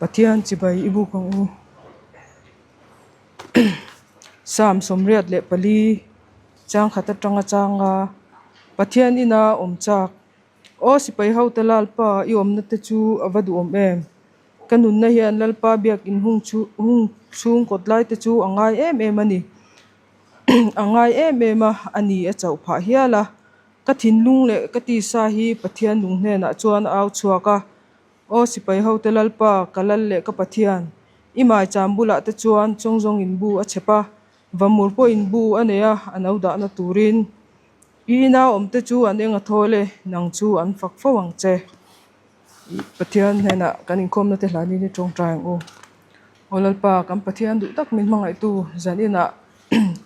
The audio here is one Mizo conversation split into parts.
Pathian chibai i buk ang u. Psalm 84 chang khat atanga changa Pathian ina awm chak. Aw sipai hote Lalpa i awmna te chu a va duhawm em? Ka nunna hian Lalpa biak in hung hung chhung kawt lai te chu a ngai em em a ni. A ngai em em a, a ni a chauh phah hial a. Ka thinlung leh ka tisa hi Pathian nung hnenah chuan a au chhuak a. Aw sipai hote Lalpa, ka lal leh ka Pathian, i maicham bulah te chuan chawngzawng in bu a chhep a, vamur pawhin bu a nei a, a no dahna turin. I ina awmte chu an eng a thawl e, nang chu an fak fo ang che. Pathian hnenah kan inkhawmna te hlanin i tawngtai ang u. Aw Lalpa, kan Pathian duh tak min hmangaihtu zan inah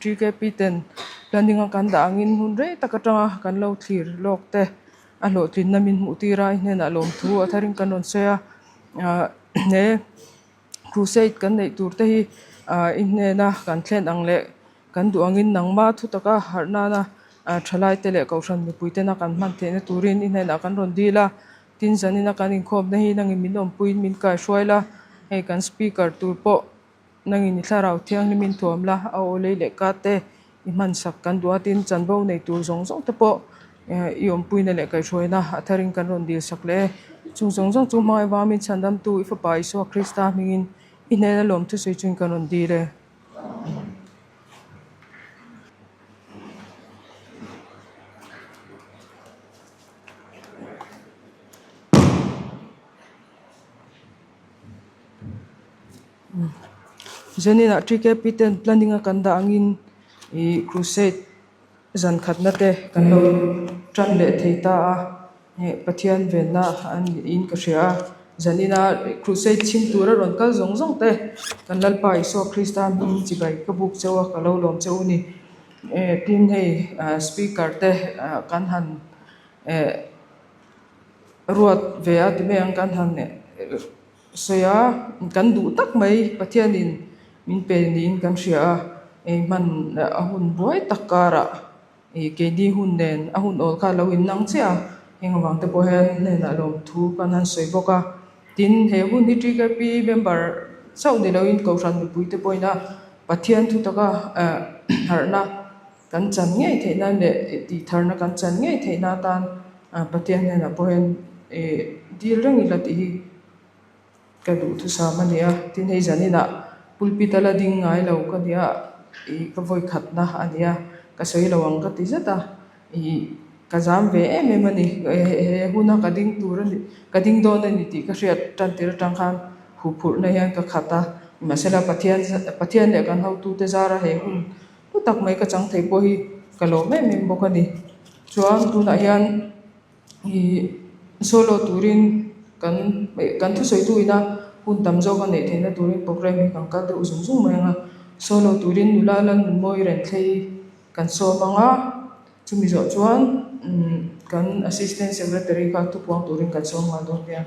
TKP ten planning a kan dah angin hun rei tak atanga kan lo thlir lawk te a hlawhtlinna min hmuh tir a, i hnenah lawmthu a tharin kan rawn sawi a. He crusade kan neih tur te hi i hnena kan thlen ang leh Kan duh angin nangmah thu taka harh nana thalaite leh kohhran mipuitena kan hman theihna turin i hnenah kan rawn dil a, tin zanina kan inkhawmna hi nangin min awmpuiin min kaihruai la, hei kan speaker tur pawh nangin i thlarau thianghlimin thuam la, a aw lei leh ka te i hmansak kan duh a, tin chanvo nei tur zawng zawng te pawh i awmpuina leh kaihhruaina a tharin kan rawn dil sak leh e. Chung zawng zawng chu hmangaih vang min chhandamtu i fapa Isua Krista hmingin i hnena lawm thusawi chuin kan rawn dil e. Zaninah TKP ten planning a kan dah angin ih crusade zan khatna te kan lo tan leh thei ta a. Heh Pathian venna a niin ka hria a, zanina crusade chhim tura rawn kal zawng zawng te kan Lalpa Isua Krista hming chibai ka buk cheu a, ka lo lawm cheu a ni. Eh tin hei speaker te kan han eh ruat ve a ti mai ang kan han sawi a, kan duh tak mai Pathianin min pe niin kan hria a, hei hman a hun buai tak karah. Ih keini hun nen a hun awl kha a lo innang chiah a, heng avang te pawh hian hnenah lawmthu kan han sawi bawk a. Tin, he hun hi TKP member chauh ni loin Kohhran mipui te pawhin a Pathian thu taka eh harhna kan chan ngei theih nan leh tihtharna kan chan ngei theih na atan Pathian hnenah pawh hian ih dil reng ila tih hi Ka duhthusam a ni a, tin hei zaninah pulpit a la ding ngai lo ka nia, ih ka vawi khatna a nia, ka sawi lo ang ka ti zet a, ih ka zam ve em em a ni, he huna ka ding tur a ni, ka ding dawn a ni tih ka hriat tan tir atang khan huphurhna hian ka khat a, nimahsela Pathian Pathian leh kan hotute zara he hun hlu tak mai ka chang thei pawh hi ka lawm em em bawk a ni. Chuan tunah hian. Ih solo turin kan kan thusawitu ina hun tam zawk a neih theihna turin programme hi kan kal deuh zung zung mai ang a, solo turin nula Lalnunmawi Renthlei kan sawm ang a, chumi zawh chuan umm kan assistant secretary kha thupuang turin kan sawm nghal dawn nia.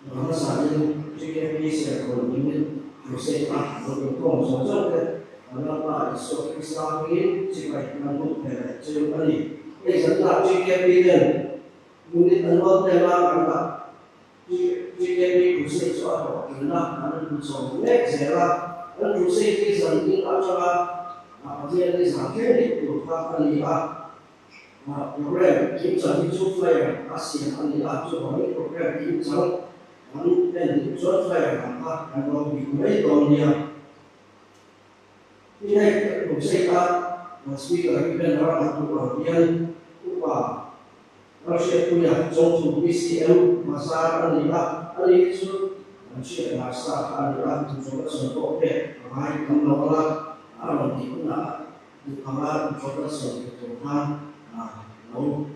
Hmasain GKP Serkawn Unit Crusade a lo inkhawm zawng zawng te an Lalpa Isua Krista hmingin chibai an buk ve leh cheu a ni. Hei zanna GKP ten Unit an rawn tel a, kan dah GKP Crusade chu a hlawhtlinna an inchawm mek zel a, an Crusade hi zan ding atanga Pathian ni zan thleng dik tur kha a ni a. Program kimchang hi chu flyer a siam a ni a, chuvangin program kimchang an en duh chuan flyer lam kha kan lo bih mai dawn nia. Tin hei Crusade a speaker hi banner a kan duh ang hian upa Ralhriatpuia Chawngthu BCM Bazar a ni a, ani hi chu an hriat ngai sa kha a ni a, introduction pawh pek a ngai tam lo ang a, a rawn tih hunah duh anga introduction pe tur khan lo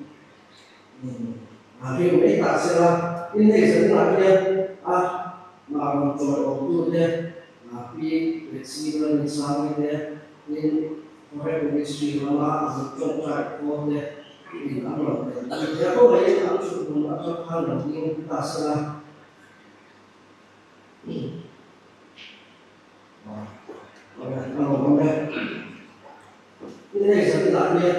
ring mai ta se la, tin hei zanah hian a mah rawn chawi awmtute Pi Lexi Lalrinsangi te, tin Foreign Ministry lama an tawngtai khawl te in an rawn tel a ni. He kawngaihin an thuthmun atang khan rawn ding ta se la. A lawm awm e. Tin hei zanah hian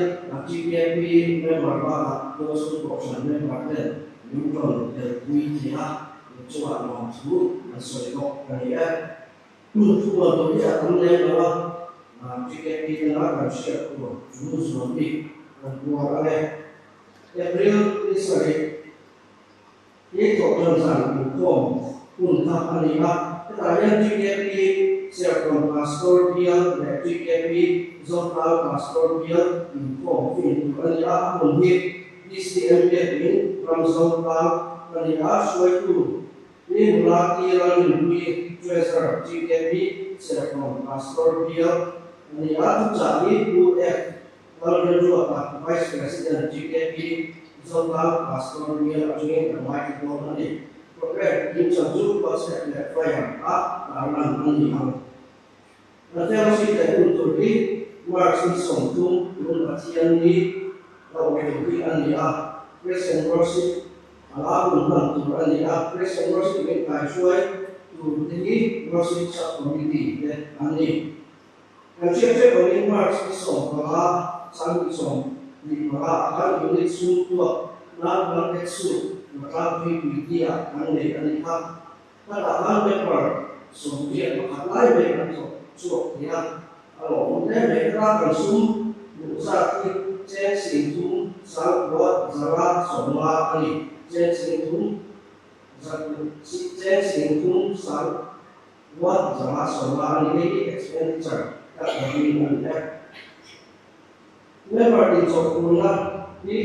GKP member bakah Dawsung Kohhran member ten min rawn telpui thei a, min chungah lawmthu an sawi bawk a ni e. Thu buan tur hi a tam lem lo a, GKP tana kan hriat tur chu zual bik kan puar ang e. April ni sarih hi thawhtan zan inkhawm hun kha a ni a, hetah hian GKP Serkawn Pastor Bial leh GKP Zotal Pastor Bial inkhawm fin tur a ni a, a hun hi BCM Biakinn ram Zotal a ni a, hruaitu Pi Nula T Lalrinpuii, Treasurer, GKP, Serkawn Pastor Bial a ni a, thuchah hi Pu F. Lalrinruata, Vice President, GKP, Zotal Pastor Bial atangin kan ngaithla dawn a ni. Programme kimchang chu WhatsApp leh flyer ah tarlan a ni ang. Kan fellowship leh hun tur hi. March ni 30 tun Pathian ni la awm tur hi a ni a, Praise and Worship a la hun hman tur a ni a, Praise and Worship min kaihruai tur te hi Worship Sub-Committee te an ni. Kan hriat hrep angin March ni 15, chang ni 25 ah khan unit chhung tuak nan blanket suit Matlangpui Puitia kan nei a ni kha. Khatah khan member 81 lai mai kan thawk chhuak thei a, a lawmawm hle mai. Heta kan sum luh zat hi cheng 30 9 150 a ni. Cheng 30 cheng 30 9 150 a ni. Hei hi expenditure cut lovin a ni e. Member inchawhpurna hi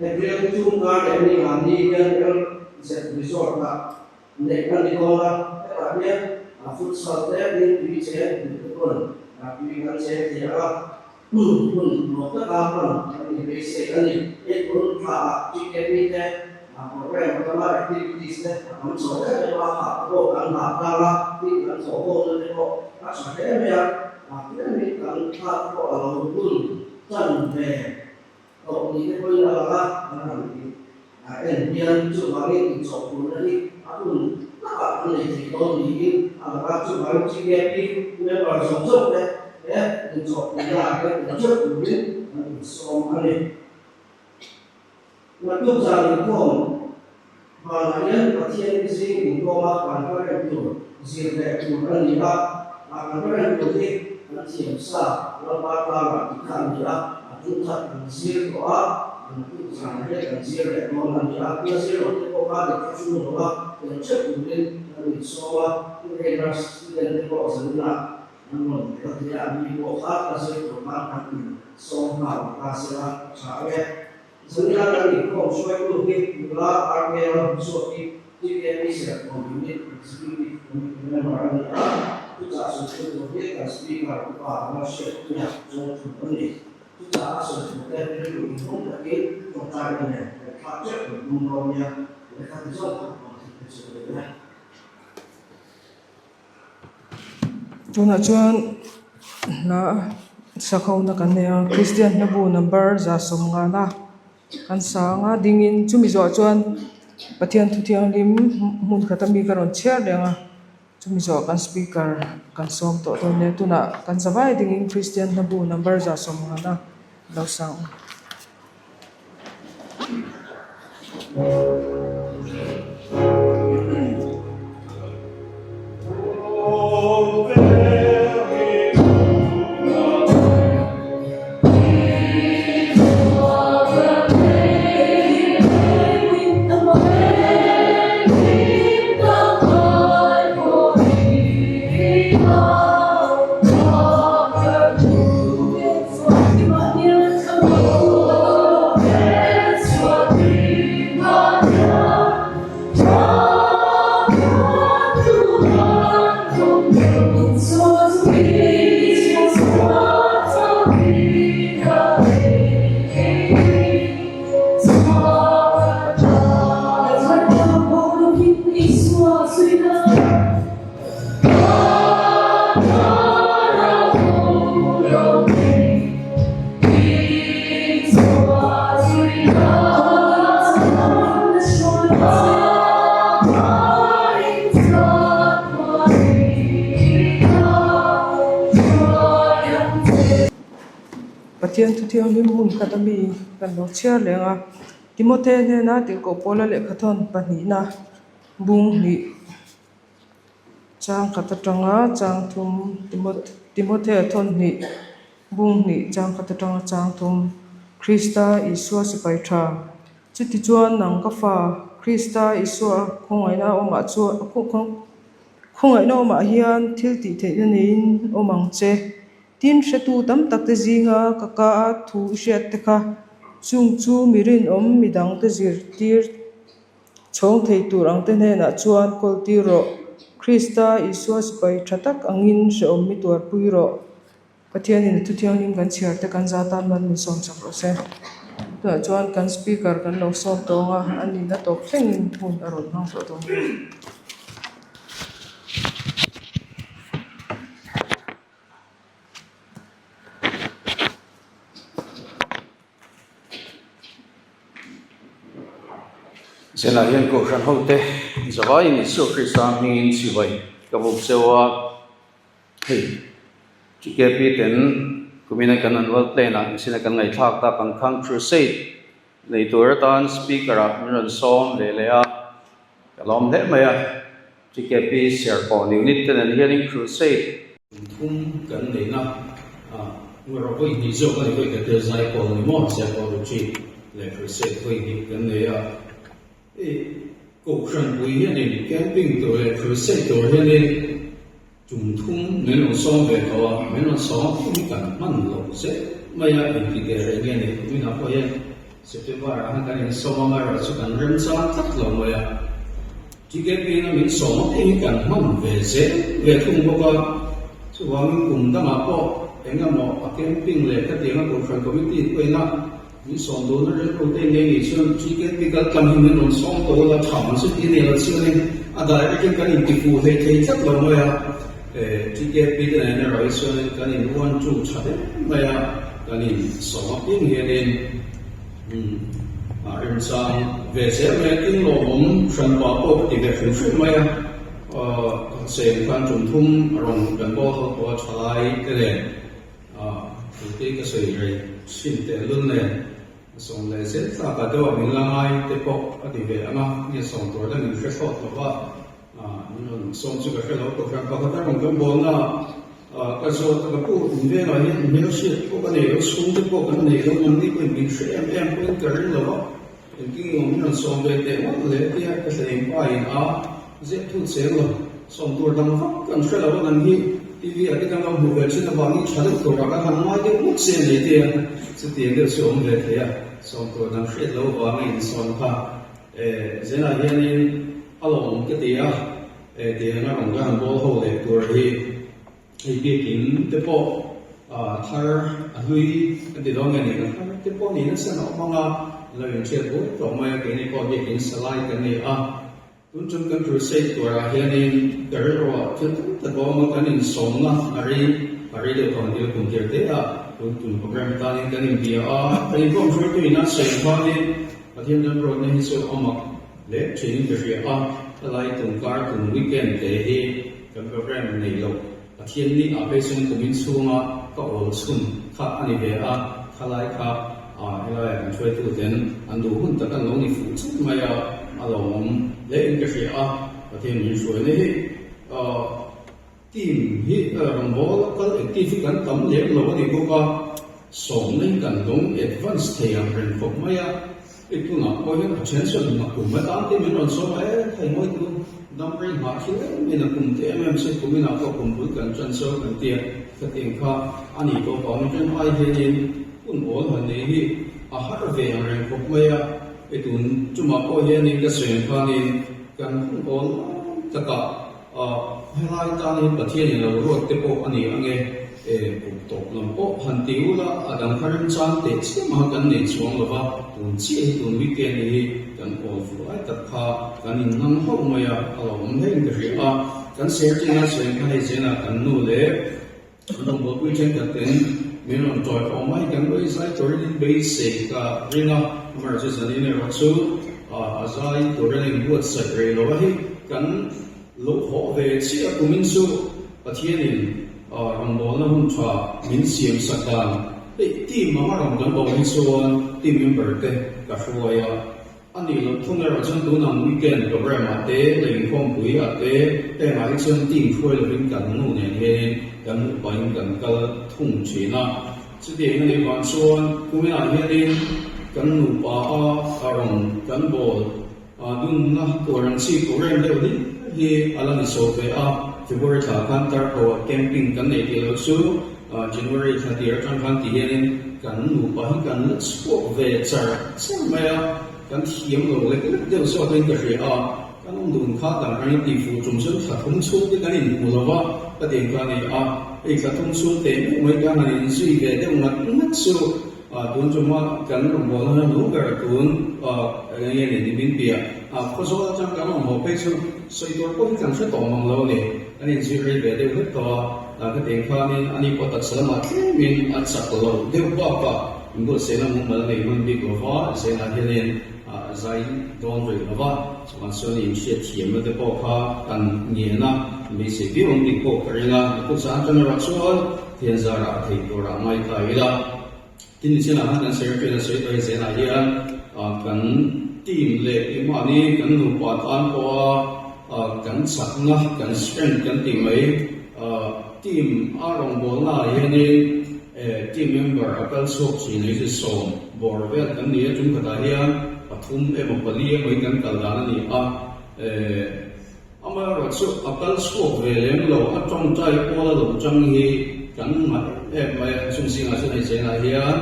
April chung kar leh ni ngan ni hian LZ Resort ah neih a ni dawn a, hetah hian futsal te tin tui cheng tih te pawn tui kan cheng thei ang a, hun nuam taka hman an ni beisei a ni. Hei tun thla ah TKP te program a tam a, activities te a tam chho em em a, hah te pawh kan hah tlang a, tin kan thawh hawna te pawh a tha hle mai a, tlemin kan thla te pawh a lo hun tan ve. Tawh ni te pawhin a lang a, an han tih a en hian chuvangin inchawhpurna hi a hun takah an nei thei dawn niin a lang a, chuvangin GKP member zawng zawng te he inchawhpurna ah hian tel theuh turin an insawm a ni. Naktuk zan inkhawm vanah hian Pathian zing inkhawma kan hla rem tur zir leh tur a ni a, a kan hla rem tur hi kan thiam sa Lalpa tlangah tih kha a ni a, a tum khat kan zir tawh a, naktuk zanah hian kan zir leh dawn a ni a, tuna zir lo te pawh kha lehkha chu lo a, tel theuh turin kan insawm a, tin hei nurse student te pawh zaninah an rawn tel thei a, an ni pawh kha ka zir tur khan kan insawm nghal ta sela a tha ang e. Zanina kan inkhawm hruaitu hi nula RK Ramchhuak hi TKP Serkawn Unit Executive Committee member a ni a, thuchah sawitu tur hi kan Speaker Upa Lalhriatpuia zawng thung a ni. Thuchah a sawi thu te rilru inhawng takin tawngtaina nen ngaihthlak teuh kan tum dawn nia, lehkha ti zawng kha rawn thil te chu a ni e. Tunah chuan hla sakhona kan nei a Kristian hlabu number 150 kan sang a dingin chumi zawhah chuan Pathian thu thianghlim hmun khat ami ka rawn chhiar reng a chumi zawhah kan speaker kan sawm tawh dawn nia tunah kan zavai dingin Kristian hlabu number 150 lo sang ang. Pathian thu thianghlim hmun khat ami kan lo chhiar leng a Timothea hnena tirhkoh pawla lehkha thawn pahnihna bung hnih. Chang khat atanga chang thum Timothea thawn hnih bung hnih chang khat atanga chang thum Krista Isua sipai tha chuti chuan nang ka fa Krista Isua khawngaihna awmah chuan khawngaihna awmah hian thil tih theihna neiin awm ang che tin hretu tam tak te zinga ka ka a thu i hriat te kha chung chu mi rinawm midang te zirtir Chhawng thei tur ang te hnenah chuan kawl tir rawh. Krista Isua sipai tha tak angin hrehawm mi tuarpui rawh. Pathianin a thu thianghlim kan chhiar te kan za tan man min sawm chak rawh se. Tunah chuan kan speaker kan lo sawm tawng a, a nihna tawp thlengin hun a rawn hmang tawh dawn a ni. Zenah hian Kohhran hote zavaiin Isua Krista hmingin chivai ka buk cheu a, hei TKP ten kumina kan annual plan ah mihring a kan ngaihthlak tak ang khan Crusade nei tur atan speaker ah min rawn sawm ve leh a, ka lawm hle mai a, TKP Serkawn unit te nen hianin Crusade Thum kan neihna ah vawi hnih zawk a ni vawi khat te zai pawl a ni maw Serkawn Retreat leh Crusade vawi hnih kan nei a hei Kohhran pui hianin camping tur leh Crusade tur hianin tum thum min rawn sawm ve tawh a min rawn sawm a hi kan hman loh zet mai a inti der reng nge ni kuminah pawh hian September ah khan kan insawm a amaherawhchu kan remchang tlat lo mai a. Ticket pin a min sawm a hi kan hman ve zel ve thung bawk a, chuvangin kum dangah pawh eng emaw a camping leh khatianga Kohhran Committee pawhin a min sawm duhna rilru te ngei ni chuan ticket pi kal tlang hi min rawn sawm tawh ula tha ang chu ti nia lo chuanin a direct in kan intifuh hlei thei tlat lo mai a, ticket pi te nen erawh hi chuanin kan in one two tha deuh mai a, kan in sawm apiang hianin. A remchang ve zel mai a, tin lawmawm hranpa pawh ka ti ve hrim hrim mai a, seng khan tum thum a rawn kan bawl ho tawh a thalai te nen thute ka sawi rei chhin teh lul nen a sawm leh zel tlak ah deuh a min la ngai te pawh a ti ve ang a, nge sawm tur dang in hre thlawt lo va. Min rawn sawm chu ka hre lo kohhran pakhat a rawn kan bawlna ah ka zawt a ka pu in vengah hian hmelhriat pawh ka nei lo chhungte pawh kan nei lo nangni pawhin min hre em em pawhin ka ring lo a engtin nge min rawn sawm ve teh ngawt le tia ka thlening pa in a ziah thut cheng lo sawm tur dang vak kan hre lo a nang hi TV ah te kan lo hmuh ve thin avangin tha deuh turah kan han ngai deuh ngawt che a ni tia chutiang deuh chu a awm ve thei a sawm tur dang hriat lo avangin insawm kha Zenah hianin a lawmawm ka ti a, tiang a rawn kan han bawl ho leh tur hi hei biakin te pawh thar a hlui ka ti dawn nge ni a thar te pawh ni nasa a awm ang a, lo inhriat buai tawh mai a, keini pawh biakin salai kan ni a, tun chung kan crusade turah hianin ka rilruah thil tam tak a awm a, kan insawmna a rei a rei deuh tawh ang tih a kum tir te a, tun tum program tanin kan inbia a, kan inkhawm hruaituin a sawi khanin Pathian remruatna hi chu a mak hle thinin ka hria a, helai tumkar tum weekend te hi kan program nei lo. Pathian ni ah phei chuan kumin chhunga ka awl chhun kha a ni ve a, khalai kha helaiah kan hruaitu ten an duh hun tak an lo ni fuh chut mai a, a lawmawm hle in ka hria a, Pathian min hruaina hi Team hi rawngbâwl a kal active hi kan tam lem lo a ni bawk a, sawmna hi kan dawng advance thei ang reng khawp mai a, hei tunah pawh hian a then sawn a kum atan te min rawn sawm a, e thei mawi tu dam rei nghah thil em em a kum te em em se kuminah pawh kum bul kan ṭan so kan ti a, khatiang kha a ni tawh vangin ṭan ai hianin hun awl han nei hi a har ve ang reng khawp mai a, hei tun ṭumah pawh hianin ka sawi ang khanin kan hun awl takah Helai tan hi Pathian in lo ruat te pawh a ni ang e, e kum tawp lam pawh han ti ula a dang kha remchang teh chiam ang kan nei chuang lo va, tun chiah hi tun weekend hi kan awl fuh lai tak kha kan in nang hauh mai a, a lo awm hlein ka hria a, kan ser chin a sawi kha hei zenah kan nu leh an rawngbawlpui thenkhat ten min rawn tawi awm mai kan vawi zai turin in beisei ka ring a, amaherawhchu zanin erawh chu a zai turin a inbuatsaih rei lo a hei kan Lo haw ve chiah kumin chu Pathianin rawngbawlna hun tha min siam sak dan hei team anga rawn kan bawh hi chuan team member te ka hruai a, a nih loh thung erawh chuan tunang weekend program ah te leinkhawmpui ah te hengah hi chuan team hruai lovin kan nu nen hianin kan upain kan kal thung thin a. Chutiang a nih vang chuan kuminah hianin kan nupa a rawn kan bawl Dunna tur ang chi program deuh hi hi a la ni chho ve a, February thla khan Tarko ah camping kan nei tih loh chu January thla tir atang khan ti hianin kan nupa hi kan la chhuak ve char char mai a, kan thiam lo lek lek deuh zawkin ka hria a, kan awm dun kha dan rangin tihfuh tum chuan thla thum chhung te kan inhmu lo va, ka ti ang kha a ni a, hei thla thum chhung teh meuh mai khan han inzui ve deuh ngat ngat chu. Tun chuma kan rawngbawlna hna lu ber tun eng nge ni min piah a, Khawzawl atang kan rawn haw phei chu sawi tur pawh hi kan hre tawh mang lo a ni. Kan inzir rei ve deuh hlek tawh a, khatiang khanin ani pawh taksa lamah tlemin a chak lo deuh bakah inbuatsaihna mumal a nei hman bik lo va, Zenah hianin. A zai dawn rih lo va, chuan chuan inhriat thiamna te pawh kha kan ngen a, beisei viau ang tih pawh ka ring a, naktuk zan atang erawh chuan thian zarah theih turah ngai ta ila. Tin nichinah khan kan secretary a sawi tawh hi zelah hian kan team leh keimahni kan nupa tan pawha kan chakna, kan strength kan tih mai team a rawngbawlna ah hianin Team member a kal chhuak thin hi chu sawm bawr vel kan ni a, tum khatah hian pathum emaw pali emaw hi kan kal dan a ni a. Amaherawhchu a kal chhuak ve lem lo, a tawngtai pawl a lo tang hi kan ngah em em mai a, chung zingah chuan hei zengah hian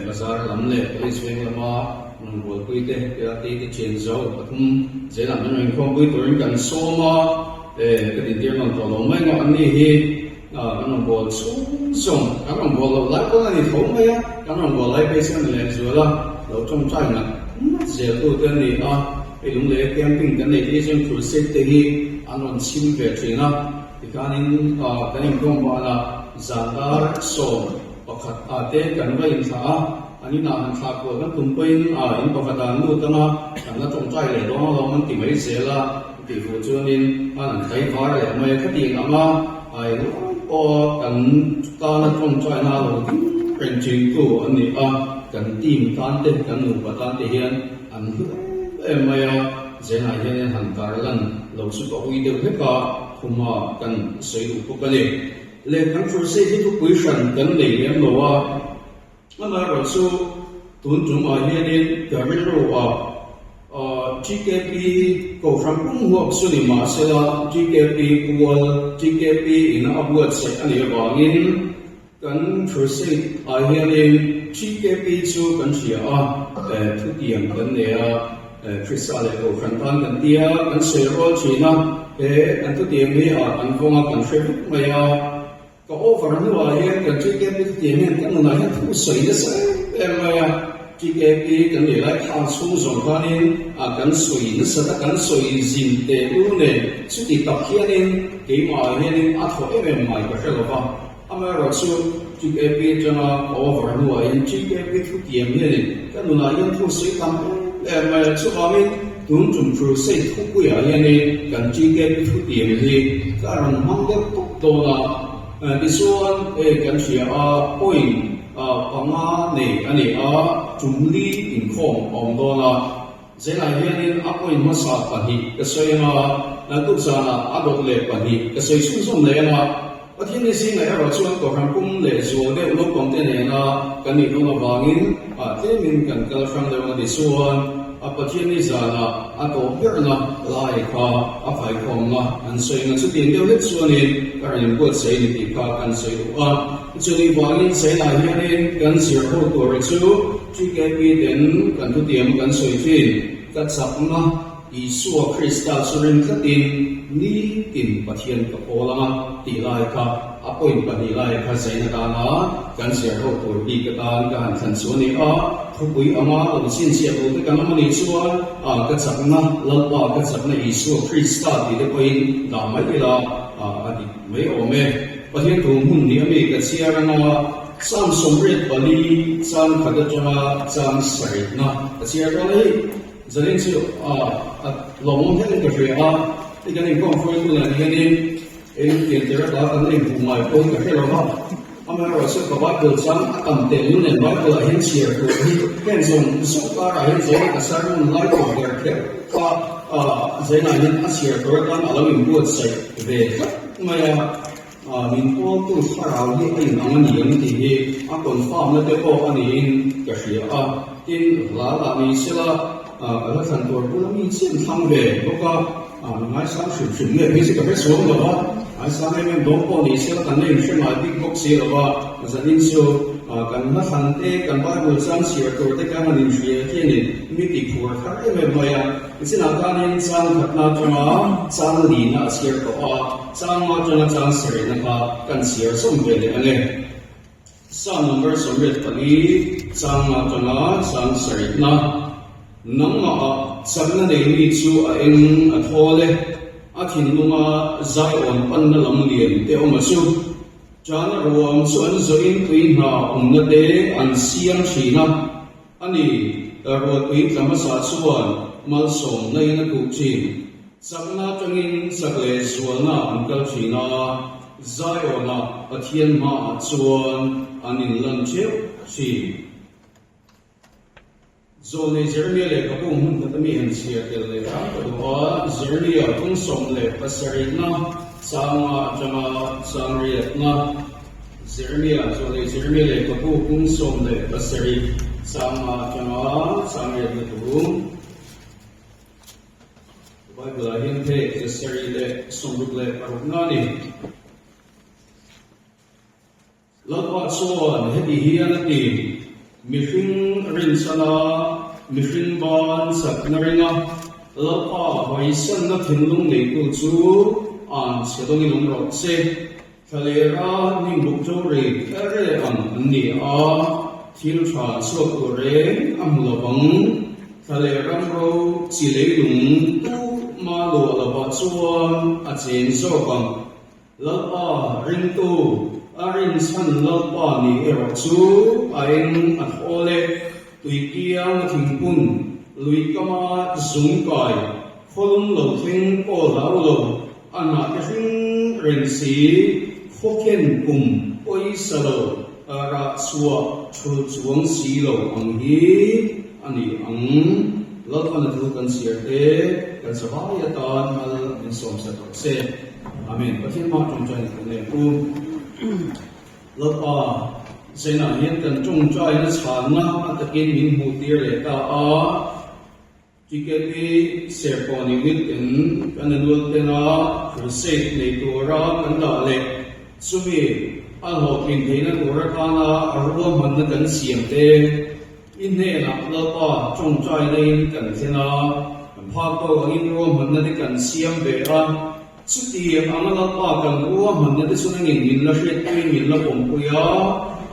bazar lam leh police veng lama rawn bualpui te, PRT te thian zo pathum zelah min rawn inkhawmpui turin kan sawm a, ka dintir nawn tawh lo mai ngawh an ni hi. Kan rawn bawl chung zawng, kan rawn bawl loh lai pawn a ni tho mai a, kan rawn bawl lai phei chuan a ni leh zual a, lo tawngtai ngat ngat zel tu te a ni a, hei lunglei camping kan neih te hi chuan crusade te hi an rawn chhim ve thin a, tikhanin kan inkhawm banah zan dar 11 ah te kan va inthlah a, an inah han thlah kual kan tum pawhin in pakhat ah an lut ang a, kan la tawngtai leh dawn alawm an ti mai zel a. Tih fuh chuanin an an tlai var leh mai a, khatiang anga ai rual pawha kan tana tawngtaina lo ding reng thintu an ni a, kan team tan te, kan nupa tan te hian an hlu em em mai a, zenah hianin han tarlan lo chu ka ui deuh hlek a, khuma kan sawi duh bawk a ni. Leh kan crusade hi thupui hran kan nei lem lo a. Amaherawh chu tun tumah hianin ka rilru ah TKP Kohhran pum huap chu ni mahsela TKP pual, TKP in a buatsaih a nih avangin kan crusade ah hianin TKP chu kan hria a, thutiang kan nei a, Krista leh Kohhran tan kan tia kan sawi rual thin a, he kan thutiang hi ah kan vawng a kan hre vek mai a. Ka over hnuah hian kan TKP thutiang hian ka nunah hian thu sawi nasa em em mai a, TKP kan nih lai khang chhung zawng khanin a kan sawi nasat a, kan sawi zin teh ur nen chuti tak hianin keimahah hianin a thaw em em mai ka hre lo va. Amaherawhchu TKP atanga ka over hnuah hian TKP thutiang hianin ka nunah hian thu sawi tam em em mai a, chuvangin tun tum crusade thupuiah hianin kan TKP thutiang hi ka rawn hmang deuh tawp dawn a, tichuan hei kan hria a, point panga nei a ni a, tum li inkhawm a awm dawn a, zelah hianin a point hmasa pahnih ka sawi ang a, naktuk zanah a dawt leh pahnih ka sawi chhunzawm leh ang a, Pathian ni zingah erawh chuan Kohhran pum leh zual deuh naupangte nena kan nih dawn avangin tlemin kan kal hrang deuh ang a tichuan a Pathian ni zanah a tawp berna lai kha a faikhawmna an sawi ang a, chutiang deuh hlek chuanin ka rawn inbuatsaih ni tih kha kan sawi duh a. Chumi vangin China hianin kan zir ho tur chu TKP ten kan thutiam kan sawi thin, ka chakna Isua Krista chu ring tlatin nitin Pathian ka pawl ang a tih lai kha a point pahnih lai kha zaina tana kan zir ho tur bik atan ka han thlan chu a ni a, thupui anga lo chhinchhiah tur te kan awm a nih chuan a ka chakna Lalpa ka chakna Isua Krista tih te pawhin dah mai ila a dik mai awm e. Pathian thu hmun ni a mi ka chhiar anga Psalm 84 chang khat atanga chang sarihna ka chhiar dawn a ni. Zanin chu a lawmawm hle in ka hria a, hei kan inkawm hruaitu nen hianin eng tiang tir ata kan inhmuh ngai pawh hi ka hre lo va, amaherawhchu ka Bible chang a tam tel nu nen Bible ah hian chhiar tur hi heng zawng zawng karah hian zawn a sermon lai tur ber kher kha zainah hian a chhiar tur atan a lo inbuatsaih ve tlat mai a. Min pawltu thlarau hi a inang a ni ang tih hi a confirm na te pawh a niin ka hria a, tin hla lah ni sela ka hla thlan tur bula mi chian thlang ve bawk a, mi ngaisang hrim hrim nge phei chu ka hre chhuang lo va, ngaisang em em dawn pawh ni sela kan la inhre ngai bik bawk si lo va, zanin chu kan hla thlan te kan Bible chang chhiar tur te kan han inhria hianin mi ti phur thar em em mai a, nichinah khanin chang khatna atanga chang lina a chhiar tawh a. Chang atanga chang sarihna kha kan chhiar zawm ve leh ang e. Psalm number 84 chang atanga chang sarihna, Nangmah chakna nei mi chu a eng a thawl e, a thinlunga zaiawn panna lam lian te awm a chu. Chana ruang chu an zawhin tui hna awmna te an siam thin a, a ni. Ruatpui tla hmasa chuan malsawmna in a kuh thin. Chakna atangin chak leh zualna an kal thin a, Zion-ah Pathian hmaah chuan an inlan theuh thin. Zawlnei Jeremia lehkhabu hmun khat ami han chhiar tel leh hram ka duh a, Jeremia kum 17na changa atanga chang riatna, Jeremia, Zawlnei Jeremia lehkhabu kum 17 changa atanga chang riatna thu. Bible ah hian phek 766 na a ni. Lalpa chuan heti hian a ti, Mihring rinchana mihring ban chakna ringa Lalpa hawisanna thinlung neitu chu an chhe dawngin awm rawh se. Thlalera hnimbuk ṭo ri re ang an ni a, thil ṭha chhuak tur reng a hmu lo vang. Thlaler ram ro chi leilung tu ma luah lovah chuan a cheng zawk ang. Lalpa ringtu, a rinchhan Lalpa ni erawh chu a eng a thawl e, tui kiang a thingpun, lui kama zung kai, khawlum lo thleng pawh hlau lo, a hnah te hring reng si, khawkhen kum pawisa lo, rah chhuah thul chuang si lo ang hi a ni ang. Lalpan a thu kan chhiar te, kan savai atan mal min sawmsak rawh se. Amen. Pathian mah tawngtai na kan leng u. Lalpa, Zainah hian kan tawngtaina chhanna a takin min hmuh tir leh ta a. TKP Serkawn Unit in kan annual plan a crusade nei tura kan dah leh chumi a hlawhtlin theihna tur atana a ruahmanna kan siam te I hnenah Lalpa tawngtaina in kan thlen a, kan phak tawk angin ruahmanna te kan siam ve a, chutiang anga Lalpa kan ruahmanna te chu nangin min la hriatpuiin min la pawmpui a,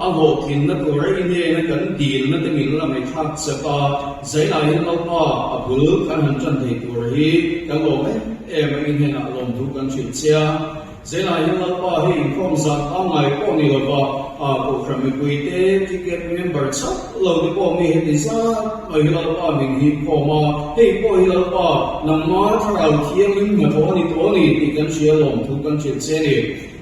a hlawhtlinna tura i hnena kan dilna te min la ngaihthlak chak a, zainah hian Lalpa a bul kan han tan thei tur hi kan lawm em em a, i hnenah lawmthu kan hrilh che a. Zelah hian Lalpa hi inkhawm zat pangngai pawh ni lova Kohhran mipuite ticket member chauh lo te pawh mi heti zat mai hi Lalpa min hip khawm a, hei pawh hi Lalpa nangma thlarau thianghlim hnathawh a ni tawh a ni tih kan hria lawmthu kan hrilh che a ni.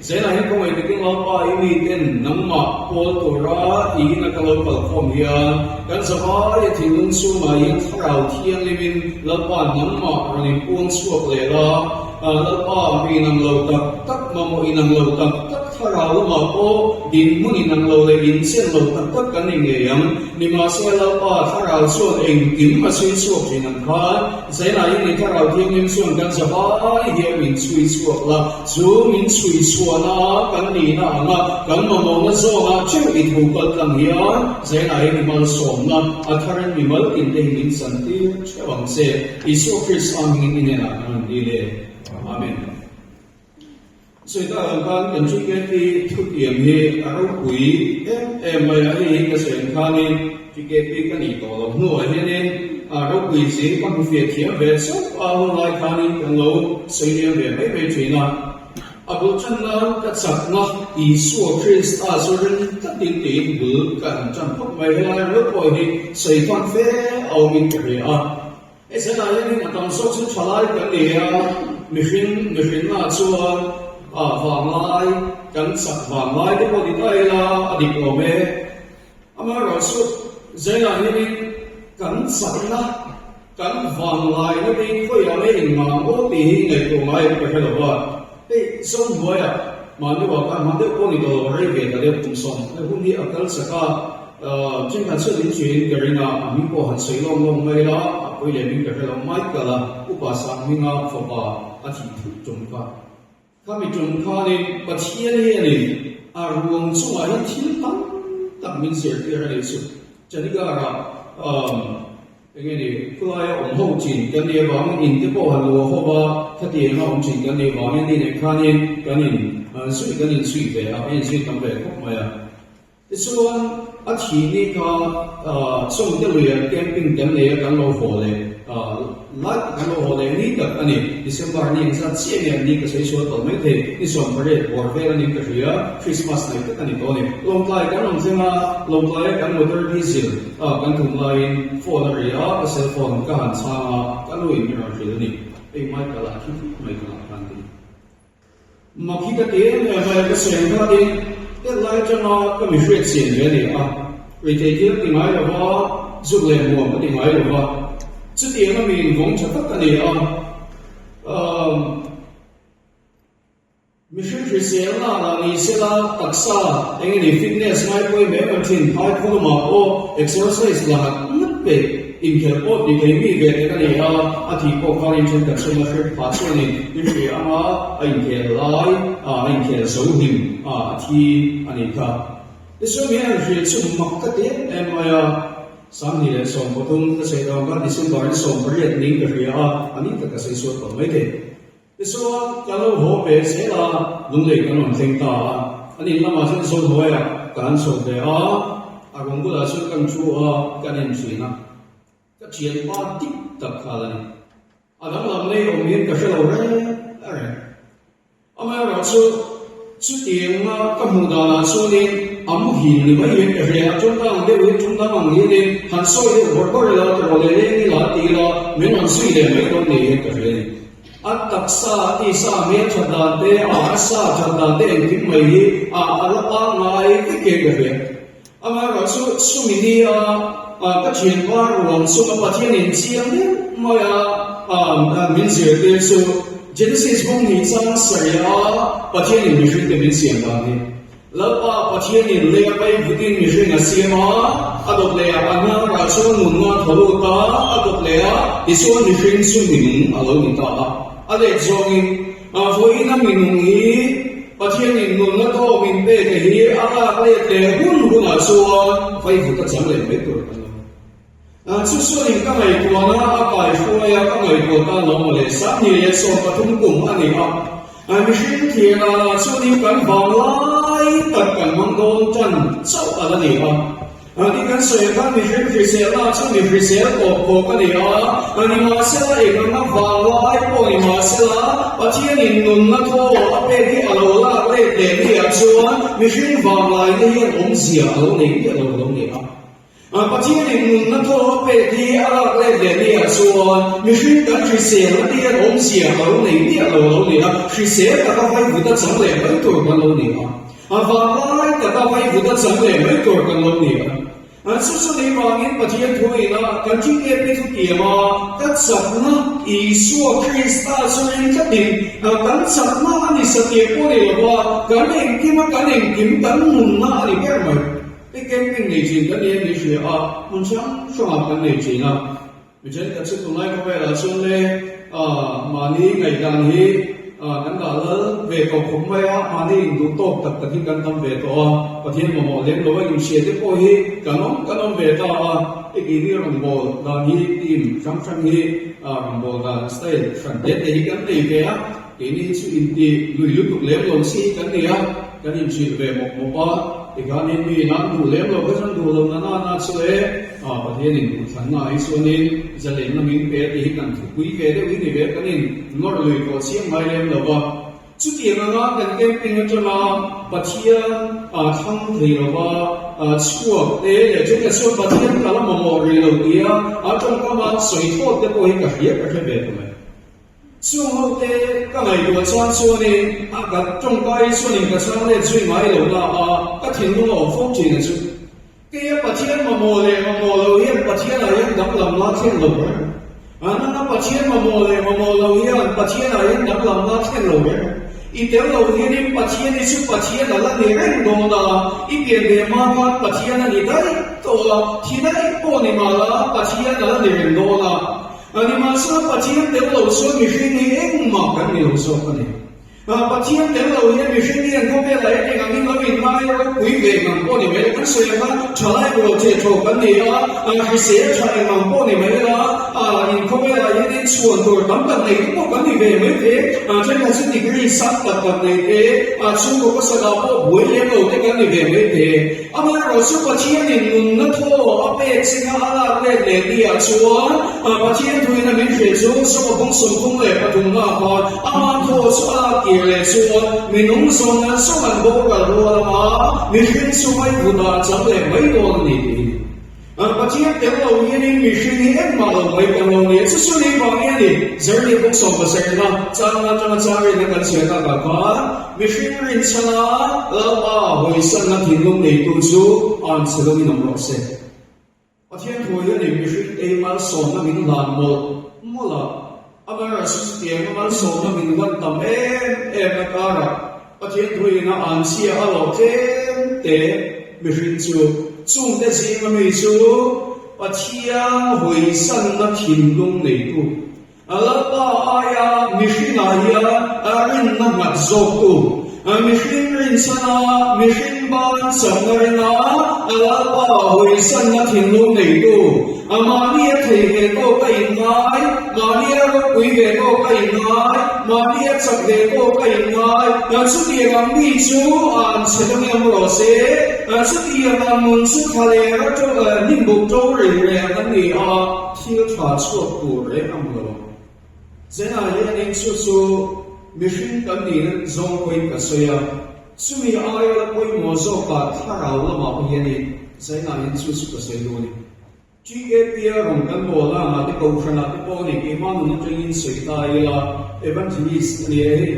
Zelah hian khawngaih takin Lalpa i miten nangmah pawl tura i in a ka lo kal khawm hian kan zavai a thinlung chhungah hian thlarau thianghlimin Lalpa nangmah rawn inpuang chhuak leh la, Lalpa, mi inang lo tak tak, mamawh inang lo tak tak, thlarau lamah pawh dinhmun inang lo leh inchen lo tak tak kan ni ngei ang. Nimahse, Lalpa, thlarau chuan engkim a chhui chhuak thin ang khan, Zainah in i thlarau thianghlim chuan kan zavai hian min chhui chhuak la, chu min chhui chhuahna kan nihna anga kan mamawhna zawnah theuh i thu kal tlang hian Zainah in i malsawmna a tharin mimal tinte hi min chantir theuh ang che. Isua Krista hmingin i hnenah kan rawn dil e. Amen. Sawi tak ang khan kan TKP thutiam hi a ropui em em mai a, hei hi ka sawi ang khanin TKP ka nih tawh loh hnuah hianin a ropui zing ka hmu fiah thiam ve chauh a, hun lai khanin kan lo sawi liam ve mai mai thin a. A bul tan nan ka chakna Isua Krista chu ring tlatin tiin bul ka han tan phawt mai. Helai rual pawh hi sawi fan fe a awmin ka hria a. Hei zanah hianin a tam zawk chu thalai kan ni a, mihring mihrinna chuan a vanglai kan chak vanglai te pawh ni ta ila a dik awm e. Amaherawhchu zanah hianin kan chakna Kan vanlaina te khawiah nge inngah maw tih hi ngaihtuah ngai em ka hre lo va, hei Zohnuaiah mahni uah khan hma deuh pawh ni tawh lo, rei ve ta deuh kum sawm he hun hi a kal chak a, thenkhat chuan in hriin ka ring a, a hming pawh han sawi lawm lawm mai la, a pawi leh hming ka hre lo, Michael a upa sang hminga fapa a thih thuh tum kha. Khami tum khanin Pathian hianin a ruang chungah hian thil tam tak min zirtir a nih chu. Chandigarh-ah eng nge ni khulaia awm ho thin kan nih avangin in te pawh han luah ho va, khatianga awm thin kan nih avangin ni nen khanin kan in zui kan inzui ve a, kan inzui tam ve khawp mai a. Tichuan, a thih ni kha Chawngte luiah camping kan nei a, kan lo haw leh. Lai tak an lo haw leh ni tak a ni. December ni engzat chiah nge an ni ka sawi sual tawh mai thei. Ni 18 bawr vel a ning ka hria. Christmas naih tak a ni tawh a ni. Lawngtlai kan rawn thleng a, Lawngtlaia kan motor diesel a kan thum laiin phone a ri a, ka cell phone ka han chhang a, ka nu in min rawn hrilh a ni. Hei Michael-a thi thut mai ka lah khan ti. Mak hi ka ti em em a, ka sawi ang khatin tel lai atanga ka mi hriat chian ve a ni a, reithei thil a ti ngai lo va, zuk leh muam a ti ngai lo va, chutiang a mi invawng tha tak a ni a. Umm mihring hriselna lah ni sela taksa eng nge ni fitness ngai pawimawh em em thin, phai khawlumah pawh exercise la ngat ngat peih. Inkhelh pawh ti thei mi ve te ka ni a, a thih pawh khan inthenkhat chhunga hrep phah chuanin i hria ang a, a inkhel lai a, a inkhel zo hlim a, a thi a nih kha. Tichuan mi an hrilh chu mak ka ti em em mai a, 2013 ka sawi dang kha December ni 18 ning ka hria a, a ni tak ka sawi sual tawh mai thei. Tichuan ka lo haw ve zel a, lunglei kan rawn thleng ta a, an in lamah chuan Zohnuaiah ka han chho ve a, a rawn bulah chuan kan thu a, kan en thin a, ka thianpa dik tak kha la ni. A danglam nei awm hian ka hre lo reng reng. Amaherawhchu chutianga ka hmuh danah chuanin a muhil ni mai hian ka hria a, tawngkang deuh hi tawngkang ang hianin han sawi deuh bawrh bawrh ila, ka rawn leh leng ila ti ila min rawn zui leh mai dawn ni hian ka hria a ni. A taksa, tisa hmel that dan te, a a sa that dan te engkim mai hi a a la pangngai vek hian ka hria. Amaherawhchu chumi ni a ka thianpa ruang chunga Pathian in chiang deuh mai a min zirtir chu Genesis bung hnih chang sarih a Pathian in mihring te min siam dan hi. Lalpa Pathianin lei a pai vutin mihring a siam a, a dawt leh a, a hnarah chuan nunna a thaw lut a, a dawt leh a, tichuan mihring chu minung a lo ni ta a. A let zawngin, vawiina minung hi Pathianin nunna tawk min pek hi a lak let leh hun hunah chuan vaivut a chang leh mai tur kan lo. Chu chuanin ka ngaihtuahna a kai hruai a, ka ngaihtuah ta lo maw le, 2013 kum a ni a, mihring thianah lah chuanin kan vang lai tak kan hmang dawn tan chauh a la ni a. Ti kan sawi khan mihring hriselna chu mi hrisel tawp tawk a ni a, nimahsela eng anga vang lai pawh nimahsela Pathianin nunna thaw a pek hi a lo lak let leh miah chuan mihring vang laina hian awmzia a lo nei miah lo a lo ni a. Pathianin nunna thaw a pek hi a lak let leh miah chuan mihring kan hrisel a tia awmzia a lo nei miah lo a lo ni a, hrisel taka vaivut a chang leh mai tur kan lo ni a, a vanglai taka vaivut a chang leh mai tur kan lo ni a. Chu chu nei vangin Pathian thuin a kan thingep hi thutiam a, ka chakna Isua Krista chu ring tlatin kan chakna a ni satliah pawh ni lova kan engkima kan engkim kan nunna a ni ber mai. Hei camping nei thin kan ni a ni hria a, hmun hrang hrangah kan nei thin a. Mi thenkhat chu tunlai khawvelah chuan le mahni ngaihdan hi kan dah lal ve tawh khawp mai a, mahni induh tawk tak tak hi kan tam ve tawh a, Pathian mamawh lem lo a inhria te pawh hi kan awm kan awm ve ta a. Hei keini rawngbâwl dan hi team hrang hrang hi rawngbâwl dan style hran te te hi kan nei ve a, keini hi chu inti lui lutuk lem lo chi hi kan nei a. Kan inhrilh ve mawp mawp a, tikhanin mi in an duh lem lo kha chuan duh lo na na na chu e, ah Pathianin duhthlanna ah hi chuanin zalenna min pe tih hi kan thupui ve deuh hi ni ve kan in nawr lui tawh chiang ngai lem lo va. Chutiang anga kan camping atanga Pathian ah thlang thei lova chhuak te leh thenkhat chuan Pathian ka la mamawh rih lo tia a tawngkama sawi thawt te pawh hi ka hria ka hre ve ta mai. Chung ho te ka ngaihtuah chuan chuanin a ka tawngkai chuanin ka chhang let zui ngai lo na a, ka thinlung a awm fo thin a chu. Keia Pathian mamawh leh mamawh lo hian Pathian ah hian danglam la thlen lo reng. A nanga Pathian mamawh leh mamawh lo hian Pathian ah hian danglam la thlen lo reng. I tel lo hianin Pathian hi chu Pathian a la ni reng dawn a, i pian ve hma khan Pathian a ni daih tawh a, thi daih pawh ni mah la Pathian a la ni reng dawn a. Nimahsela Pathian tel lo chuan mihring hi engmah kan ni lo zawk a ni. Pathian tel lo hian mihring hian khawvelah hian eng angin lo inngai ropui ve ngang pawh ni mai lo. Kan sawi ang khan thalai rual che thaw kan ni a, hrisel tha eng ang pawh ni mai la, in khawvelah hian in chhuan tur tam tak nei te pawh kan ni ve mai thei. Thenkhat chu degree sang tak tak nei te, chhungkaw pasakah pawh buai lem lo te kan ni ve mai thei. Amaherawh chu Pathianin nunna thaw a pek che kha a lak let leh tihah chuan Pathian thuin a min hrilh chu sawma bawng 33 ah khan ama thaw chu a lak kir leh chuan minung zawng an sawm an boral rual anga mihring chu vaivutah a chang leh mai dawn a ni tiin Pathian tel lo hianin mihring hi engmah lo mai kan lo nia. Chu chu ni vang nge ni? Zerni bawk 70 na chang atanga chang rinna kan chhiar takah khan mihring rinchhana Lalpa hawisanna thinlung neitu chu an chhe dawngin awm rawh se. Pathian thu hianin mihring ei malsawmna min hlan mawlh mawlh a, amaherawhchu chutianga malsawmna min hlan tam em em na karah Pathian thuin a anchhia a lo tlem te mihring chu chungte zinga mi chu Pathian hawisanna thinlung neitu, Lalpa aia mihringah hian a rinna nghat zawktu, mihring rinchhana mihring ban chakna ringa Lalpa hawisanna thinlung neitu, mahni a thei ve tawk a inngai, mahni a ropui ve tawk a inngai, mahni a chak ve tawk a inngai, chutiang ang mi chu an chhe dang em rawh se, chutiang ang nun chu thla leh hnimbuk to rei reng an ni a, thil tha chhuak tur reng a hmu lo ang. Zenah hianin chu chu mihring kan nihna zawng pawhin ka sawi a, chumi aia la pawimawh zawkah thlarau lamah pawh hianin Zenah hian chu chu ka sawi dawn a ni. TKP-a rawn kan bawl a, mahni kohhranah te pawh a ni, keimah nun atangin sawi ta ila, Evangelist a ni e hei.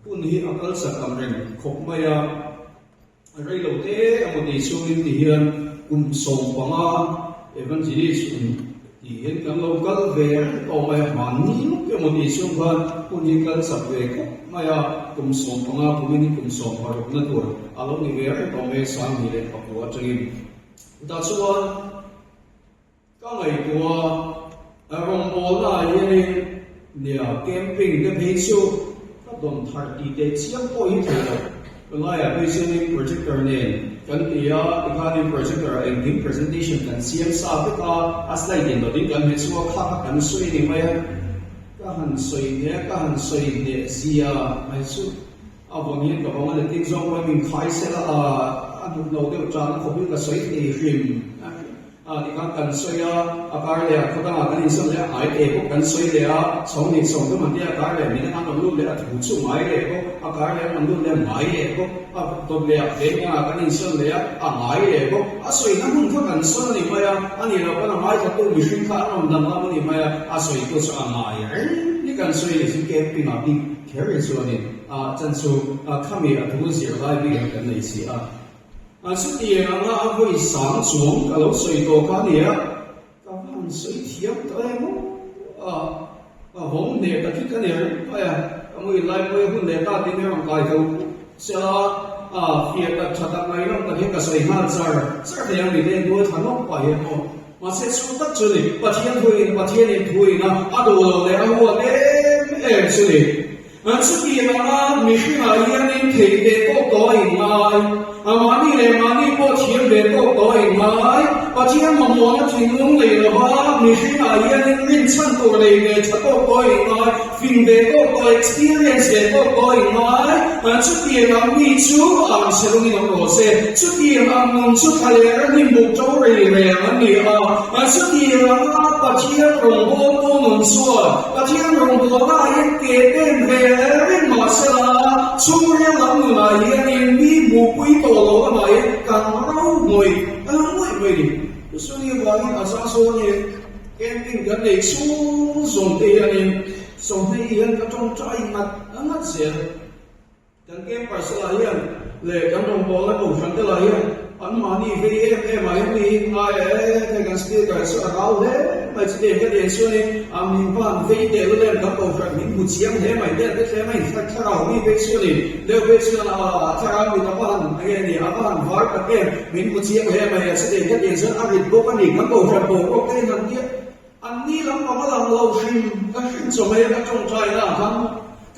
Hun hi a kal chak ang reng khawp mai a, rei lo te emaw ti chungin ti hian kum 15 Evangelist hun ti hian kan lo kal ve reng tawh mai a, mahni lawk emaw ti chung khan hun hi kal chak ve khawp mai a, kum 15 kumin hi kum 16 na tur a lo ni ve reng tawh mai a, 2009 atangin. Tah chuan Ka ngaihtuah a, rawngbawlna ah hianin nia camping te phei chu ka dawn thar tih teh chiang pawh hi thei lo. Tunlaiah phei chuanin projector nen kan ti a, tikhanin projector ah engkim presentation kan siam sa vek a, a slide in dawtin kan hmet chhuak kha kha kan sawi a ni mai a, ka han sawi hneh a, ka han sawi hneh zia mai chu a vawng hian ka vawng a letin zawng pawhin min khai sela a, a hnuk lo deuh tan a khawpin ka sawi thei hrim a. A ti khan kan sawi a, a kar leh a khaw dangah kan insawn leh a, ngai te bawk kan sawi leh a, chho ni chho tum an tia a kar leh min an rawn lut leh a thu chu ngai leh bawk, a kar leh an rawn lut leh a ngai leh bawk, a dawt leh a veng dangah kan insawn leh a, a ngai leh bawk, a sawina hmun kha kan sawn a ni mai a, a nih loh pawn a ngaithla tu mihring kha an rawn danglam a ni mai a, a sawitu chu a ngai reng ni kan sawi a ni chu camping ah bik kher hi chuanin a chan chu khami a thu zir lai bik ang kan nei si a. A chutiang anga a vawi sang chuang ka lo sawi tawh kha nia, ka va han sawi thiam tawh em aw. A, a vawng hneh ta khi ka ner mai a, ka mui lai pawh i hun leh ta tin i rawn kai tho se a, a fiah tak tha tak mai rawng tak hian ka sawi nghal char char thei ang mite nuai thla nawk pah hian aw. Mahse chu tak chu ni, Pathian thuin Pathianin thuin a, a duh loh leh a huat em em chu ni. An chutiang anga mihringah hianin thei ve tawk tawh a inngai, a mahni leh mahni pawh thiam ve tawk tawh a inngai. Pathian mamawhna thinlung nei lova mihringah hianin rinchhan tur nei ve tha tawk tawh a inngai, fing ve tawk tawh, experience ve tawk tawh a inngai. An chutiang ang mi chu an chhe lungin awm rawh se. Chutiang ang nun chu thla leh ram buk to rei reng an ni a. An chutiang anga Pathian rawngbawltu nun chuan Pathian rawngbawlnaah hian ke pen ve reng mah sela, chhungril lam nunah hianin mi hmuhpui tawh lo lamah hian kan ro ngawih ngawih mai ni. Chusuni vangin a zah zawn hi camping kan nei chhung zawng te hianin sawmhnih hian ka tawngtai ngat ngat zel. Kan campers lah hian leh kan rawngbawlna kohhran te lah hian anmahni vei em em ah hian mi hi ngai e, hei kan speaker chu a rau hle mai chu tiang ka tiang chuanin a min van vei teh lul em kan kohhran min hmu chiang hle mai te te tlem a in thlarau mi vei chuanin deuh vei chuan a thlarau mit a va han enge ni a va han var tak em min hmu chiang hle mai a chutiang ka tiang chuan a rit bawk a ni kan kohhran boruak te hian han tia anni lampang a lang lo hrim ka hrim chawhmeh a ka tawngtai na ah khan.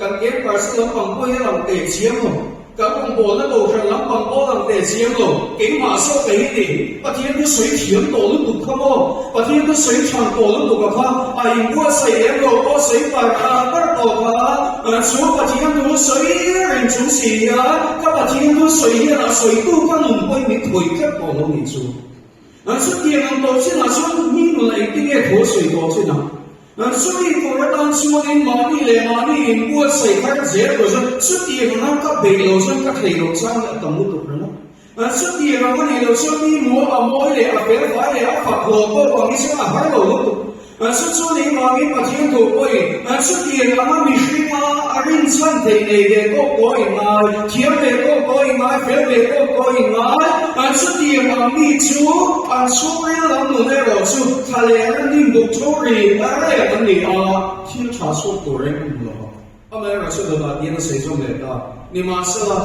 Kan campus lampang pawh hi a lang teh chiang lo. Kan rawngbawlna kohhran lampang pawh a lang teh chiang lo. Keimah zawk ka hi ni. Pathian chu sawi thiam tawh lutuk kha maw? Pathian chu sawi than tawh lutuk a kha a inbuatsaih lem lo pawh sawi par par tawh kha chu Pathian thu sawi reng chung si hian ka Pathian thu sawi hian a sawitu ka nun pawhin min thawi tlat tawh lo nih chu. Chutiang ang tawh chinah chuan hming nun a engtinge thu a sawi tawh chinah? An sawi tur atan chuanin mahni leh mahni inbuatsaih thar zel tur chuan chutiang anga ka beih loh chuan ka thei loh chang leh a tam lutuk reng a. An chutiang ang a nih loh chuan mi maw a mawi leh a fel fai leh a fak hlawh pawh ang hi chuan a har lo lutuk. An chu chu nih vangin Pathian thu pawhin an chutiang anga mihringa a rinchhan theih nei ve tawk pawh a inngai, thiam ve tawk pawh a inngai, fel ve tawk pawh a inngai. An chutiang ang mi chu an chhungril lam nun erawh chu Thla leh ram in buk tho ri a reng an ni a, thil tha chhuak tur reng an hmu lo a. Amaherawhchu dawtah tian a sawi zawm leh ta, Nimahsela,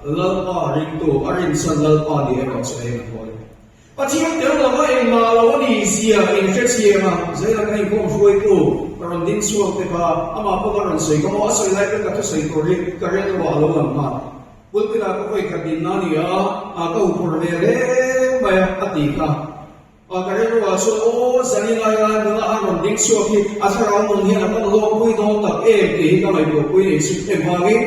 Lalpa ringtu, a rinchhan Lalpa ni erawh chu eng a thaw le. Pathian tel lova engmah lo a ni zia in hre chiang a, Zaila ka inkhawm hruaitu ka rawn ding chhuak te kha amah pawh ka rawn sawi ka maw, a sawi lai pawn ka thusawi tur hi ka rilruah a lo lang nghal. Pulpit-ah ka vawi khat dinna a ni a, ka huphurh ve hle mai a, a ti kha. A ka rilruah chuan aw zani lai a nula a rawn ding chhuak hi a thlarau nun hian a pan lawk pui dawn tak em tih hi ka ngaihtuah pui nei chu engvangin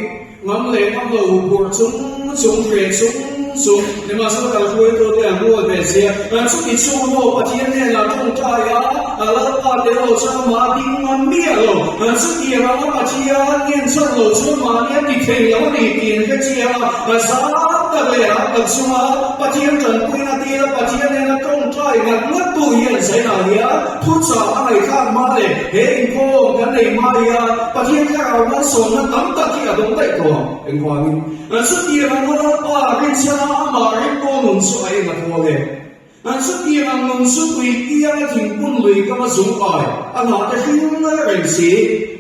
ngam leh ngam lo huphurh chung chung hreh chung chung nimahsela kal hruaitu te an rual ve sia an chuti chung maw Pathian hnenah tawngtai a a Lalpa tel lo chuan amah a ding ngam miah lo an chutiang anga Pathian ngen chhan lo chuan mahni a ti thei lo a ni tih an hre chiang a a zam tak leh a tak chunga Pathian tanpuina tila Pathian nena tawngtai ngat ngat tu hian Zainah hian thuchah a ngaihthlak hma leh he inkhawm kan nei hma hian Pathian thlarau malsawmna tam tak hi a dawng daih tawh ang. Engvangin? Chutiang ang a Lalpa rinchhana amah ringtu nun chu a eng a thawl e. Chutiang ang nun chu tui kianga thingpun lui kama zung kai a hnah te hring reng si,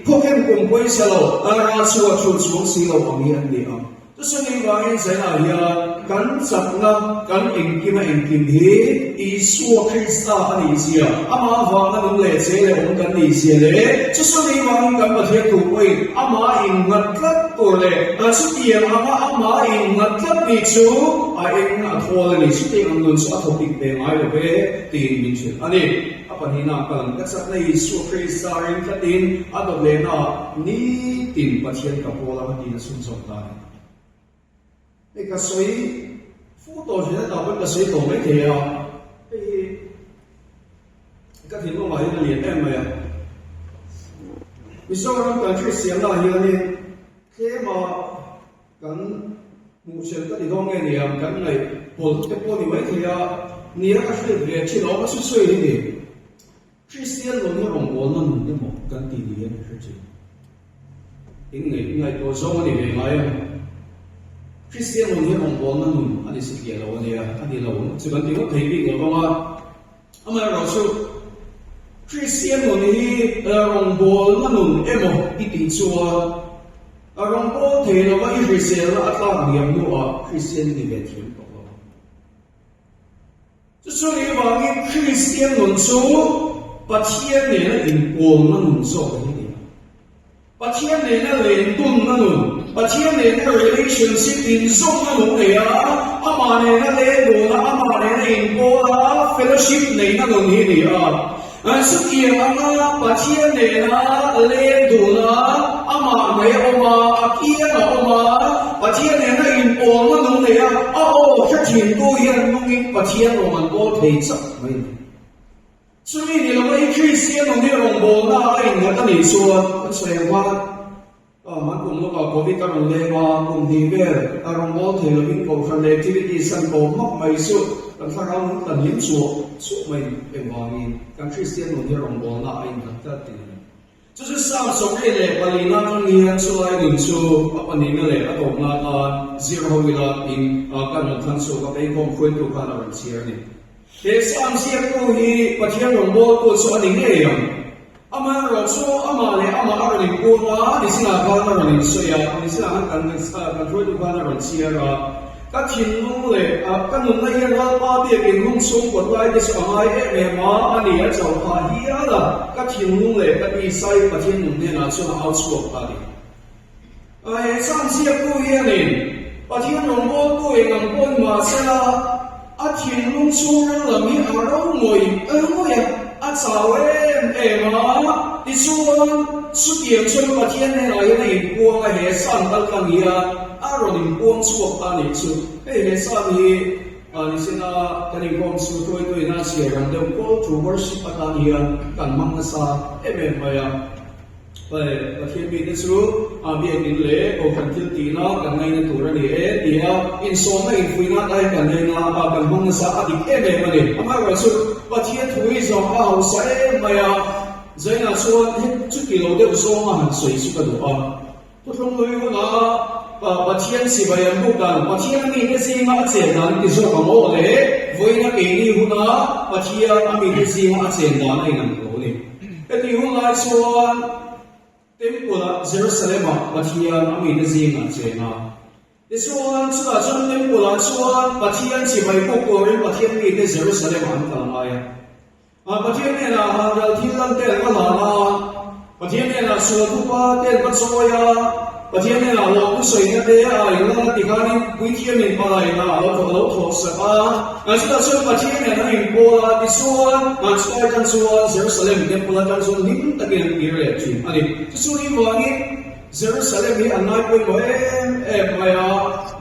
khawkhem kum pawisa lo, rah chhuah thul chuang si lo ang hi an ni ang. Chusangin vangin Zainah hian kan chakna, kan engkima engkim hi Isua Krista a nih zia, amah avanga nung leh che leh awm kan nih zia leh chusangin vangin kan Pathian thu pawhin amah innghat tlat tur leh chutiang anga amah innghat tlat ni chu a eng a thawl a ni, chutiang ang nun chu a thawpik ve ngai lo ve tiin min hrilh a ni. A pahnihna kan ka chakna Isua Krista ring tlatin a dawt lehnaah nitin Pathian ka pawl ang a tiin a chhunzawm ta a ni. Hei ka sawi fu tawh hriat atah pawn ka sawi tawh mai thei a, hei hi ka thinlungah hian a lian em mai a. Mizoram kan Kristianna hianin tlema Kan hmuhchel ka ti dawn nge ni ang, kan ngaih pawlh te pawh ni maithei a, nia ka hriat ve thin awm a chu sawi hi ni. Kristian nun hi rawngbawlna nun emaw kan ti ni hian ka hre thin. In ngaih ngaihtuah zawng a ni ve ngai ang. Kristian nun hi rawngbawlna nun a ni satliah lo a nia, a ni lo chu kan ti ngawt thei bik lo vang a. Amaherawhchu, Kristian nun hi rawngbawlna nun emaw i tih chuan a rawngbâwl thei lova i hriselna a tlak liam hnuah Kristian i ni ve thiam tawh lo. Chu chu nih vangin Kristian nun chu Pathian nena inpawlna nun zawk a hi ni a. Pathian nena lendunna nun, Pathian nena relationship inzawmna nun nei a, amah nena lendun a, amah nena inpawl a, fellowship neihna nun hi a ni a. Chutiang anga Pathian nena lendun a, amah hmei a awm a, a kiang a awm a, Pathian nena inpawlna nun nei a, a aw hre thintu hian nungin Pathian rawn an pawl thei chak mai a ni. Chumi ni lova i Kristian awm hi rawngbawlna a innghat a nih chuan kan sawi ang khan an kum lawkah Covid a rawn leng a, kum hnih vel a rawngbâwl thei lovin kohhran leh activities an tawp hmak mai chu kan thlarau nun kan hlim chhuah chhuah mai engvangin kan Kristian nun hi rawngbawlna a innghat tlat tih a ni. Chu chu Psalm 24 atang hian chulai nun chu a pahnihna leh a tawpna atan zir ho ila tiin kan rawn thlang chhuak a, Peikhawm hruaitu khan a rawn chhiar a ni. He Psalm ziaktu hi Pathian rawngbawltu chu a ni ngei ang. Amaherawhchu amah leh amah a rawn inpuang a, nisinah khan a rawn insawi a, nisinah khan kan hruaitu khan a rawn chhiar a. Ka thinlung leh ka nunna hian Lalpa biakin hung chhung kawt lai te chu a ngai em em a, a ni a chauh phah hial a, ka thinlung leh ka tisai Pathian nun hnenah chuan a au chhuak ta a ni. He chhan ziaktu hianin Pathian rawngbawltu eng ang pawhin mahsela a thinlung chhungril lam hi a ro ngawih ngawih a, a chau em em a. Tichuan, chutiang chuan Pathian hnenah hian a inpuang a, he chhan kal tlang hian a rawn inpuang chhuak ta a nih chu. Hei he chhan hi nisina kan inkhawm chu hruaituin a chhiar ang deuh call to worship atan hian kan hmang nasa em em mai a. Pathian mite chu biakin leh kohhran thil tihna kan ngaina tur a ni e tia insawmna infuihna atan kan ngaina a, kan hmang nasa a dik em em a ni. Amaherawhchu Pathian thu hi zawng a hausa em mai a, Zainah chuan he chuti lo deuh zawnga han sawi chu ka duh a. Thuthlung hlui huna Pathian sipai an buk dan, Pathian a mite zinga a chen dan ti zawk ang aw le, vawiina keini huna Pathian a mite zinga a chen dan a inang lo a ni. Heti hun lai chuan Temple-ah Jerusalem-ah Pathian a mite zingah a cheng a. Tichuan, chutah chuan Temple-ah chuan Pathian chibai buk turin Pathian mite Jerusalem-ah an kal ngai a. Pathian hnenah hanral thil lan te an va hlan a, Pathian hnenah sual thupa te an va chawi a, Pathian hnenah lawmtu sawina te a inlan a ti khanin Puithiamin palaina a lo thawh a lo thawh sak a. Chutah chuan Pathian nen an inpawl a, tichuan chulai tan chuan Jerusalem Temple atang chuan hlim takin an kir leh thin a ni. Chuchu vangin Jerusalem hi an ngai pawimawh em em mai a,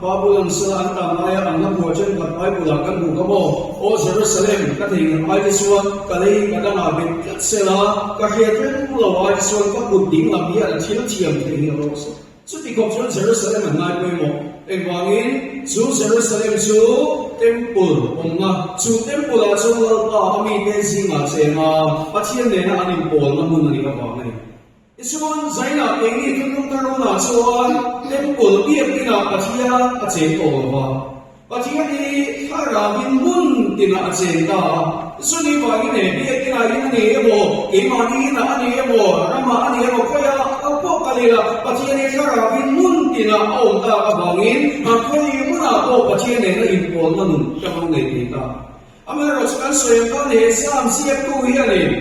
Babulon sala an tan laia an la hmuh thenkhat Bible-ah kan hmuh kha maw? Aw Jerusalem, ka thei ngam ai te chuan ka lei ka dangah bet tlat sela, ka hriat reng lo ai te chuan ka kut ding lam hian a thil thiam thei hi a rawh se. Chuti khawp chuan Jerusalem an ngai pawimawh. Engvangin? Chu Jerusalem chu Temple awmna, chu Temple-ah chuan Lalpa a mite zingah chenga Pathian nena an inpawlna hmun a nih avang a ni. Tichuan, Zainah keini thuthlung thar hunah chuan Temple biakinah Pathian a cheng tawh lo va. Pathian hi thlarauin hmun tinah a cheng ta a. Tichuan, vangin he biakinah hian a ni emaw, keimahni inah a ni emaw, ramah a ni emaw, khawiah a pawh kal ila, Pathian hi thlarauin hmun tinah a awm tak avangin khawi hmunah pawh Pathian nena inpawlna nun ka hmang nei thei ta. Amaherawhchu kan sawi ang khan he Psalm ziaktu hianin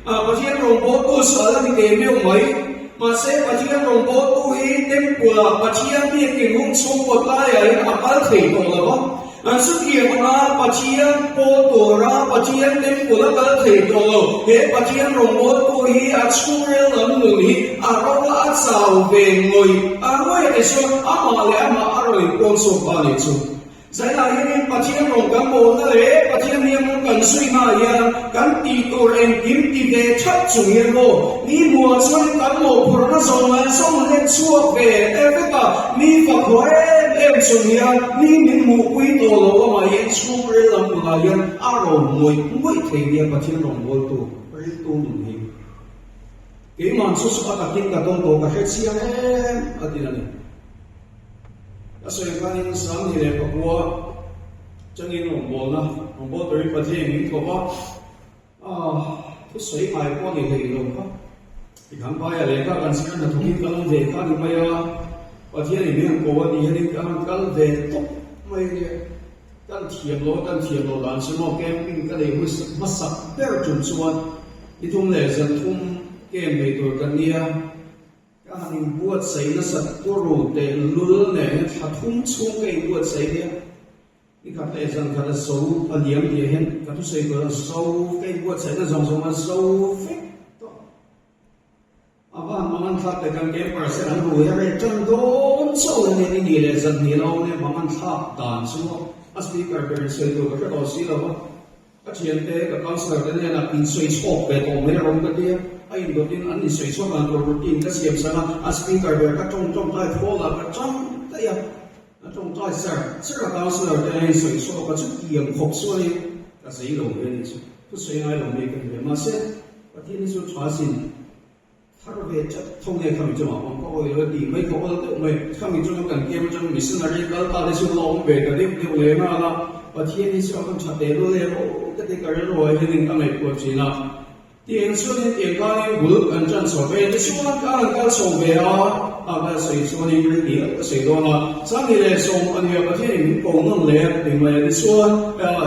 Pathian rawngbawltu chu a la ni ve meuh mai. Mahse Pathian rawngbawltu hi Temple-ah Pathian biakin hung chhung kawt laiah hian a kal thei tawh lo va. An chutiang anga Pathian pawl tura Pathian Temple a kal thei tawh lo. He Pathian rawngbawltu hi a chhungril lam nun hi a ro a, a chau ve ngawih a ngawih a ni chuan amah leh amah a rawn inpawn chhuak ta a nih chu. Zaiah hianin Pathian rawng kan bawlna leh Pathian hniamawm kan zuihnaah hian kan tih tur engkim ti ve that chung hian maw mi hmuhah chuanin kan mawhphurhna zawng leh zawng let chhuak ve vek a, mi fakhaw em em chung hian mi min hmuhpui tawh lo amah hian chhungril lam hunah hian a rawn ngawih ngawih thei nia Pathian rawngbawltu riltu nun hi. Keimah chu chu a takin ka tawn tawh ka hre chiang em a ti a ni. Ka sawi khanin Sangni leh Pakua changin rawngbawlna, rawngbâwl turin Pathian min thawk a, ah, thusawi ngai pawh ni hlei lo kha. Tikhan Baia lehkha kan chhiar hnathawkin kan awm ve kha a ni mai a, Pathianin min han ko a tih hianin kan han kal ve tawp mai a nia. Kan thiam lo a, kan thiam loh dan chu maw camping ka nei hmasak ber tum chuan ni thum leh zan thum camp nei tur kan nia. Ka han inbuatsaih nasat turu teh lul nen hian thla thum chhung ka inbuatsaih nia. Ni khat leh zan khat a zo a liam tih hian ka thusawi tur a zo ka inbuatsaihna zawng zawng a zo vek tawh. A va han mangan thlak teh kan camper se an ru her e tan dawn chauh a ni ni ni leh zan hnih lo nia mangan thlak dan chu a speaker ber in sawi tur ka hre tawh si lo va. Ka thiante, ka councillor te hnenah insawi chhawk ve tawh mai rawng ka tia, a indawtin an insawi chhawk dan tur routine ka siam san a, a speaker ber ka tawng tawngtai thawl ah ka chang daih a, a tawngtai sar sar a councillor te a insawi chhawk a, chutiang khawp chuanin ka zei lo ve a nih chu, thusawi ngai lo mai ka ni ve, mahse Pathian hi chu tha sin. Thar ve chat tho nge khami chungah pawh ka awih lo tih mai ka awl deuh mai. Khami chunga kan kem atang missionary kal ta te chu la awm ve ta deuh deuh leh nghal a. Pathian hi chu a kan tha teh lul em aw ka ti ka rilru ah hianin ka ngaihtuah thin a. Tiang chuanin tiang khanin bul kan tan chho ve tichuan ka han kal chho ve a, a ka sawi chuanin ri tih ka sawi dawn a. Changni leh sawm a nia Pathianin min ko nawn leh a ti mai a tichuan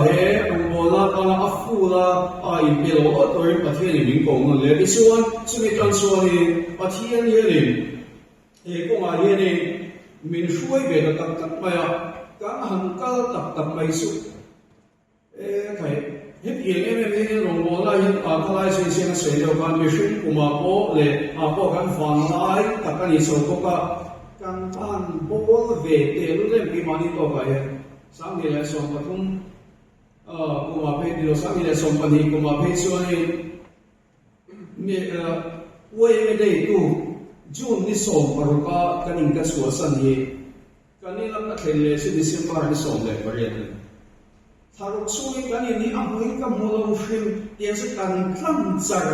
he rawngbawlna atana a full a a inpe lo awt turin Pathianin min ko nawn leh a tichuan Chumi tan chuanin Pathian hianin He kawngah hianin min hruai ve ta tak tak mai a, kan han kal tak tak mai chu e khai. Hetiang em em hianin rawngbawlna hian a khalai chhin chiang a sawi deuh khan mihring kumah pawh leh ah pawh kan van lai tak a ni chho bawk a, kan van bawl ve tehlul em keimahni tawkah hian 2013 kumah phei ni lo 2012 kumah phei chuanin Mi YMA Day tu June ni 16 a kan in ka chhuahsan hi kan in a ka thlen leh chu December ni 18 a ni. Thlaruk chhungin kan in hi a hmuhin ka hmu lo hrim tiang chu kan tlang char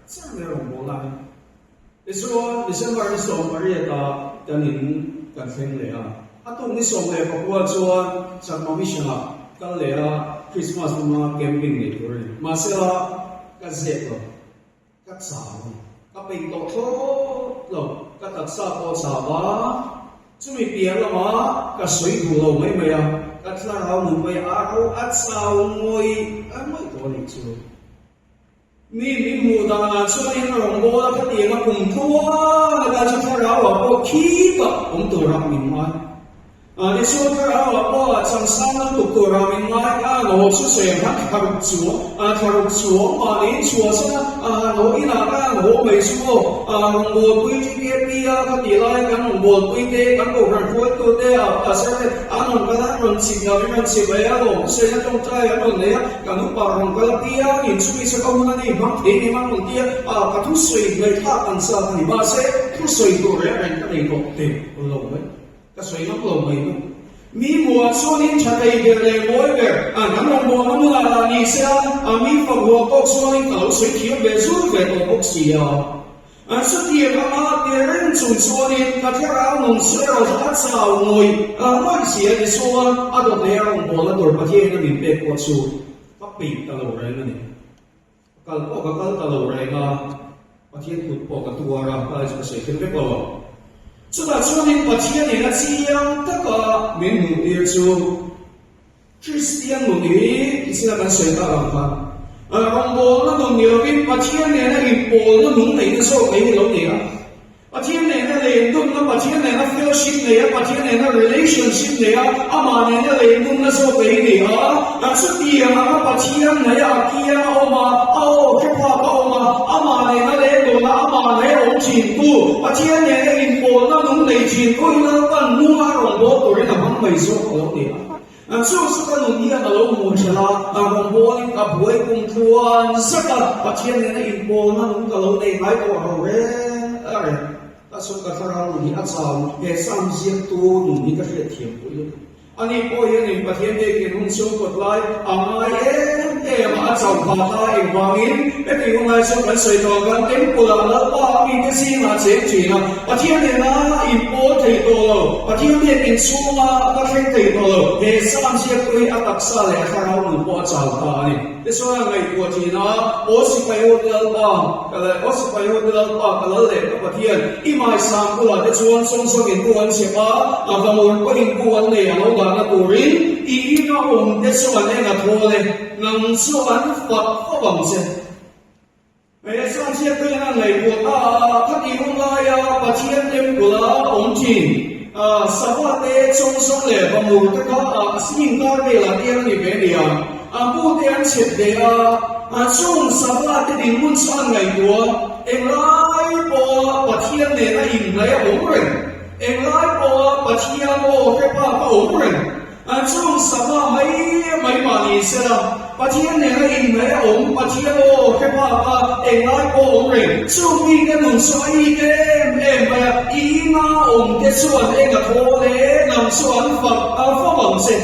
char mai rawn bawl a ni. Tichuan December ni 18 ah kan in kan thleng leh a, a tuk ni 19 chuan Chakma Mission ah kal leh a Christmas hmanga camping nei tur a ni. Mahsela Ka zep lo, ka chau, ka peih tawh thlawt lo, ka taksa pawh a chau a, chumi piah lamah ka sawi duh lo mai mai a, ka thlarau nun mai a ro a chau ngawih ngawih tawh a nih chu. Mi min hmuh danah chuanin rawngbawla khatianga kum tluan ata chu thlarau ah pawh khi tak awm turah min ngai. Tichuan thlarau ah pawh a changsang lutuk turah min ngai a, no chu sawi ang khan thlaruk chuang, thlaruk chuang mahni chhuahsan a, no inah ka han haw mai chu aw, rawngbawlpui TKP a ka tih lai kan rawngbawlpui te, kan kohhran hruaitu te, a pastor te an rawn kal a, an rawn chip lo in rawn chip mai a, lawm sawi na tawngtai an rawn nei a, kan upa rawn kal apiang in chumi chu ka hun a ni, hmang thei ni hmang rawn ti a, ka thusawi ngaihthlak an chak a ni, mahse thusawi tur reng reng ka nei tawh teh lo mai. Ka sawi ngam lo mai bawk. Mi muah chuanin tha thei ber leh mawi ber an kan rawn bawh na hmunah lah ni se a, a mi fak huah tawk chuanin ka lo sawi thiam ve zul ve tawh bawk si a. An chutiang anga ti reng chung chuanin ka thlarau nun chu erawh chu a chau ngawih ngawih si a ti chuan a dawt leh a rawn bawhna tur Pathianin a min pek pawh chu ka peih ta lo reng a ni. Ka kal pawh ka kal ta lo reng a, Pathian kut pawh ka tuar a, ka chu ka sawi kher vek lo ang. Chutah chuanin Pathianin a chiang taka min hmuhtir chu Kristian nun hi tichin a kan sawi tak ang khan rawngbawlna nun ni lovin Pathian nena inpawlna nung neihna zawk ei ni lo ni a. Pathian nena lendunna, Pathian nena fellowship nei a, Pathian nena relationship nei a, Amah nena lendunna zawk ei ni a, kan chutiang anga Pathian nei a, a kiang a awm a, a aw hre phak a awm a, Amah nena lendunna, Amah nei a awm thintu, Pathian nena inpawlna nung nei thintu hi Lalpan nunga rawn bawl turin a hmang mai zawk a lo ni a. Chu chu ka nun hian a lo hmu thelh a, a rawngbawlin ka buai kum tluan zet a, Pathian nena inpawlna nung ka lo nei ngai tawh lo reng reng. Ka chu ka thlarau nun hi a chau, he Psalm ziaktu nun hi ka hriatthiam pui lutuk. Ani pawh hianin Pathian biakinn hun chhung kawt lai a ngai em em a, a chauh phah ta engvangin heti hun lai chuan kan sawi tawh ang khan Temple ah Lalpa a mite zingah a cheng thin a, Pathian nena inpawl thei tawh lo, Pathian biakinn chhunga ka thleng thei tawh lo, he Psalm ziaktu hi a taksa leh a thlarau nun pawh a chau ta a ni. Tichuan a ngaihtuah thin a, Aw sipai ho te Lalpa, ka leh, aw sipai ho te Lalpa, ka lal leh ka Pathian, i hmaisang bulah te chuan sawngsawng in bu an chhep a, a vamur pawhin bu an nei a lo dahna turin i ina awm te chu an en a thawl e, nang chu an fak fawp ang che. He Sanchia te hian a ngaihtuah ta a, khati hun laia Pathian temple a awm thin, Sava te, Chawngsawng leh Vamur te kha a singing kar velah te hian a ni ve nia. A bu te an chhep ve a, chung Sava te dinhmun chu an ngaihtuah, englai pawha Pathian nena inhnaih a awm reng, englai pawha Pathian aw hrephak a awm reng. An chung sava mai mai mah ni sela, Pathian nena inhnaih a awm, Pathian aw hre phak a, englai pawh awm reng. Chung mite nun chu a it em em mai a, i ina awm te chuan eng a thaw le, nang chu an fak a fo ang che.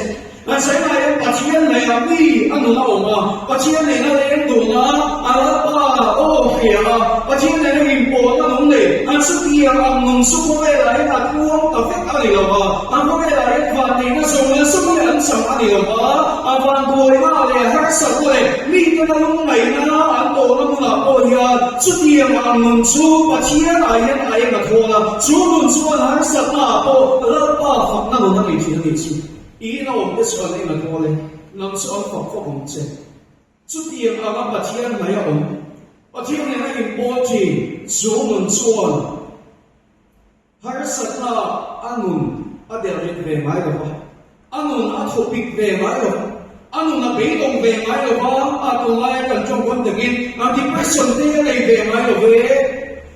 An sawi lai hian Pathian neiha mi a nun a awm a, Pathian nena leng dun a, a Lalpa aw hria a, Pathian nena inpawlna nung nei, an chutiang ang nun chu khawvelah hian a tluang ta vek a ni lo va, an khawvelah hian vanneihna zawng leh zawng hi an chang a ni lo va, a vanduaina leh harsatna leh mite na lungngaihna an tawhna hmunah pawh hian chutiang ang nun chu Pathian ah hian a eng a thawn a, chu nun chuan harsatna ah pawh Lalpa fakna nun a nei thin a nih chu. I ina awmte chu an eng a thawl e, nang chu an fak fawk ang che. Chutiang anga Pathian hmai a awm, Pathian nena inpawl thin chu nun chuan. Harsatna a nun a der rit ve ngai lo va, a nun a thawpik ve ngai lo va, a nun a beidawng ve ngai lo va, a tunlaia kan tawngkam takin a depression te a nei ve ngai lo ve.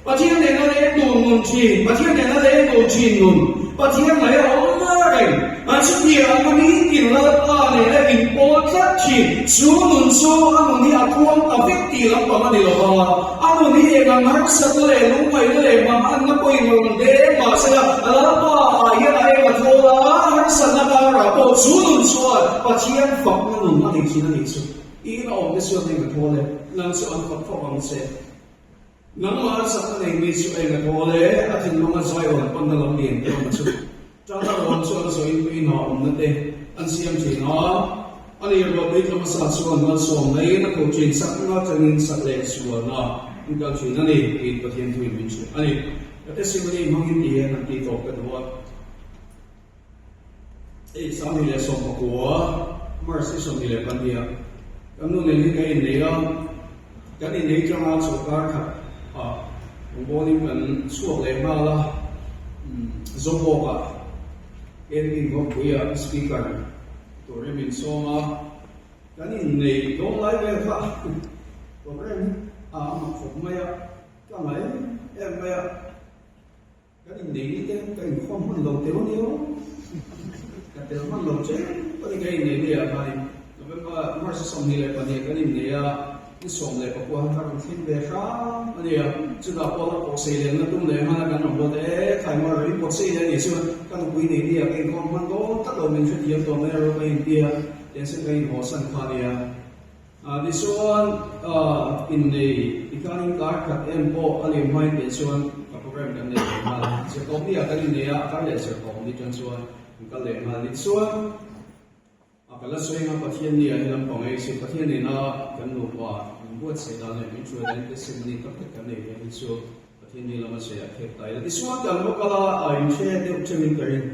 Pathian nena leng dun nun thin, Pathian nena leng dun thin nun, Pathian mai a awm reng. An chutiang anga nitin Lalpa nena inpawl tlat thin, chu nun chu a nun hi a tluang ta vek tih lampang a ni lo va, a nun hi eng ang harsatna leh lungngaihna leh manganna pawhin rawn deng mahsela Lalpa ah hian a eng a thawl a, harsatna karah pawh chu nun chuan Pathian fakna nun a nei thin a nih chu. Tiin a awmte chuan eng a thawl e, nang chu an fak fawk ang che. Nangmah a chakna nei mi chu eng a thawl e, a thinlung a Zion panna lam lian te awm chu Tana rawn chu an zawhin tuina awmna te an siam thin a, a ni ruahpui tlama sa chuan malsawm maiin a ko thin chakna atangin sak leh sualna an kal thin a ni tiin Pathian thuin min hrilh a ni. Ka testimony hmangin ti hian an tih tawp ka duh a. Hei 2019 March ni 22 ah kan nu nen hi kan innei a, kan innei tanga chawlhkar khat ah rawngbawlin kan chhuak leh nghal a, Zobawk ah Camping Khawpui ah speaker turin min sawm a, kan innei dawn lai vel kha program hi a mak khawp mai a, ka ngai em mai a. Kan innei ni te ka inkhawm hman lo teuh aniau, ka tel hman lo che pawhin ka innei ni ah khanin November, March 22 kan innei a, ni 14 khan ka rawn thleng ve hram a nia, chutah pawh la pawh sei lehna tum leh hmana kan rawn buat e, khai mar ri pawh sei leh a nih chuan ka nupui nei ni ah ka inkhawm hman dawn tlat lo min hrethiam tawh mai erawh ka intia, tiang sen ka inhawsan kha a nia. Tichuan, innei tikhanin kar khat em pawh a lem hmain teh chuan ka program kan nei leh nghal a. Zirtawpni ah kan innei a, a kar leh zirtawpni tan chuan kan kal leh nghal. Tichuan, a ka la sawi anga Pathian ni ah hi lampang ei chu Pathian nena kan nupa min buatsaih dan leh min hruai dan testimony tam tak kan nei ve hi chu Pathian ni lama sawi ah khek ta ila. Tichuan, kan va kal a, a inhre deuh cheuhin ka ring.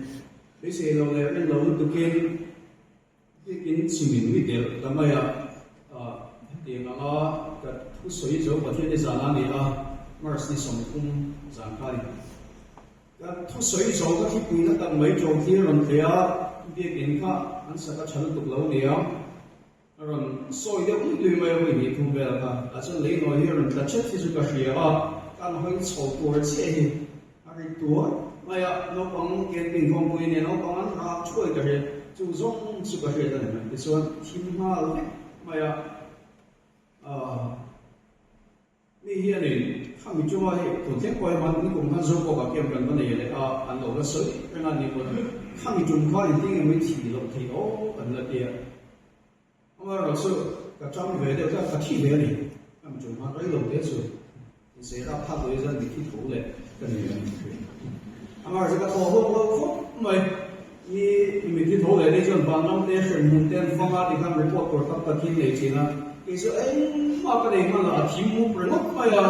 Beisei lo leh rin lo lutukin Biakin chim in ui delh ta mai a, hetiang anga ka thusawi zo Pathian ni zan a ni a, March ni 30 zan kha a ni. Ka thusawi zo ka thipui na tak mai ṭo khi a rawn tle a, biakin kha an sak a ṭha lutuk lo a ni a, a rawn sawi deuh luih luih mai a vawi hnih thum vel kha, ah chuan leinawi hi a rawn tla ṭhet hi chu ka hria a, kan hawi chho tur chiah hi A rit tuar mai a, naupang camping khawmpui nen naupang an rak thuai ka hria, chu zawng chu ka hriat a ni mai. Tichuan thim nghal vek mai a, aah mi hianin khami chunga hei tun thleng pawh hi ni kum khan Zopawka camp kan va nei leh a, an lo la sawi reng a ni pawn khami tum khan engtin nge mai thih loh theih aw kan la ti a. Amaherawhchu ka tang ve deuh kha ka thi ve a ni. Ka mi tum khan rei lo te chu insawi rap phak lo hian mitthi tho leh ka ni a ni. Amaherawhchu ka thaw hlawk lo khawp mai. Mi mitthi tho leh ni chuan vanram te hremhmun te an fang a tikhan report tur tak tak hi nei thin a. Kei chu engmah ka nei hman lo, a thim mup ringawt mai a.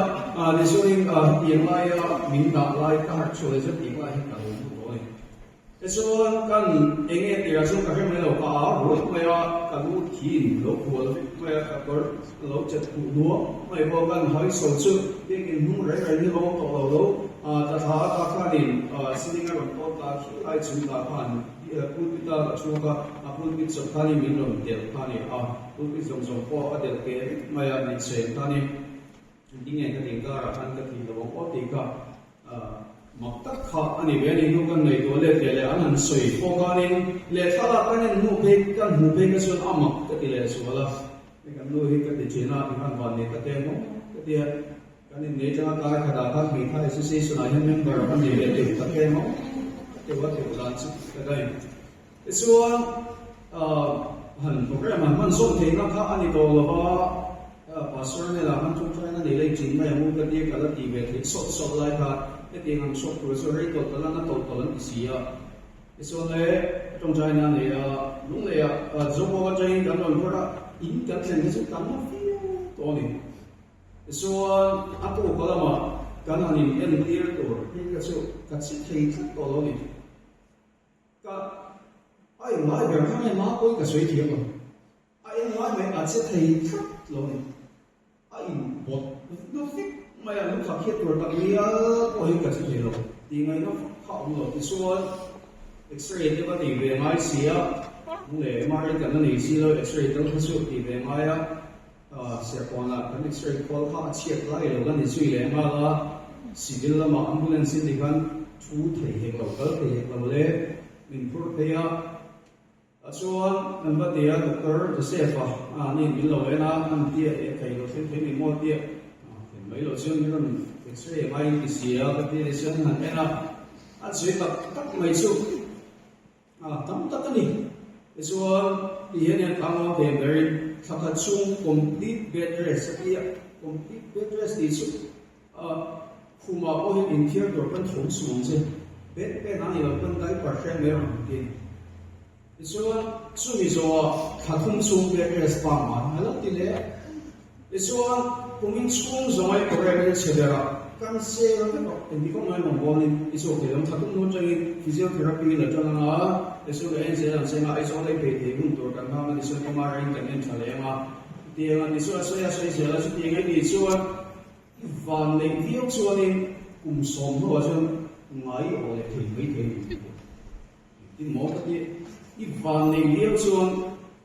Tichuanin tiang laia min dah lai ka harh chhuah leh chuan tiang lai hi ka lo mu tawh a ni. Tichuan kan eng nge tirah chuan ka hre mai lo, ka au ruai mai a, ka lu thin lo kual vek mai a, ka kawr lo chet khuh nuam mai bawk a, kan hawi chho chu biakin hnung reng reng hi lawm tawh lo lo, ka thla a ta khanin ceiling a rawn tawt ta khi lai chung ta khan pulpit a ka chhuk a, a pulpit chawp khanin min rawn delh kha a ni a, pulpit zawng zawng pawh a delh ke vek mai a, mit cheng khanin engtin nge ka tinkarah khan ka thih lo ang aw tih kha. Mak tak kha a ni ve a ni hnu kan nei tawh let leh leh an han sawi pawh khanin leh thlalak kan en hnu phei kan hmuh phei kha chuan a mak ka ti leh sual a, hei kan nu hi ka ti thin a tikhan van nei ta te maw ka ti a, kan innei tanga kar khatah khan hmeithai association ah hian member ka nei leh deuh ta te maw ka ti a theuh zan chu ka daih. Tichuan han program han hman zawm theihna kha a ni tawh lo va, Pastor Nela khan ṭawngṭaina nei lei ṭin mai ang u ka tia ka la ti ve theih sawt sawt lai kha hetiang ang sawt tur chu rei tawlh tawlh a na tawlh tawlh an ti si a. Tichuan le ṭawngṭaina a nei a, Lungleiah Zobawk aṭangin kan rawn phawrh a, in kan thlen te chu kan la viau tawh a ni. Tichuan a tuka lamah kan han in entir tur phei kha chu ka che thei tlat tawh lo a ni. Ka a en ngai ber kha nge ma pawi ka sawi thiam lo. A en ngai mai a che thei tlat lo a ni. A in bawt na vek mai a, lungkhak hiat tur tak ngial pawh hi ka che thei lo. Tih ngaihna vak kha a awm lo. Tichuan, X-ray te va tih ve ngai si a, leh MRI kan la nei si lo, X-ray tal kha chu tih ve ngai a, Serkawnah kan X-ray khawl kha a chhiat lai lo la ni zui leh nghal a, civil lamah ambulance in tikhan thu thei hek lo, kal thei hek lo le, min phur phei a. Chuan kan va ti a, Doctor Joseph-a a ni min lo en a, an tia e thei lo thleng thei ni maw tia thlen mai lo chuan min rawn x-ray a ngaiin ti si a ka ti a ni chuan han en a, a chhui tak tak mai chu a tam tak a ni. Tichuan ti hian hian tlang awm thei ang berin thla khat chhung complete bed rest a ti a, complete bed rest tih chu Khumah pawh hian inthiar tur kan thawm suh ang che, bed pen a ni lo pawn diaper hreng mai rawn ti a ni. Tichuan chumi zawhah thla thum chhung bed rest pangngai a lo ti leh a. Tichuan kumin chhung zawng ai kawrek in chhe berah kan sel vek a, engti kawng mai rawn bawnin i chhuak thei lo. Thla thum hnu atangin physiotherapy la tan ang a, tichuan ka en zel ang che nga Aizawl ei phei thei hun tur kan nghak a, tichuan MRI in kan en tha leh ang a, tiang a tichuan a sawi a sawi zel a, chutiang a nih chuan I van neih viau chuanin kum sawmhnuah chuan ngai aw leh thei mai thei a ni tih pawh engtin maw ka ti. I van neih viau chuan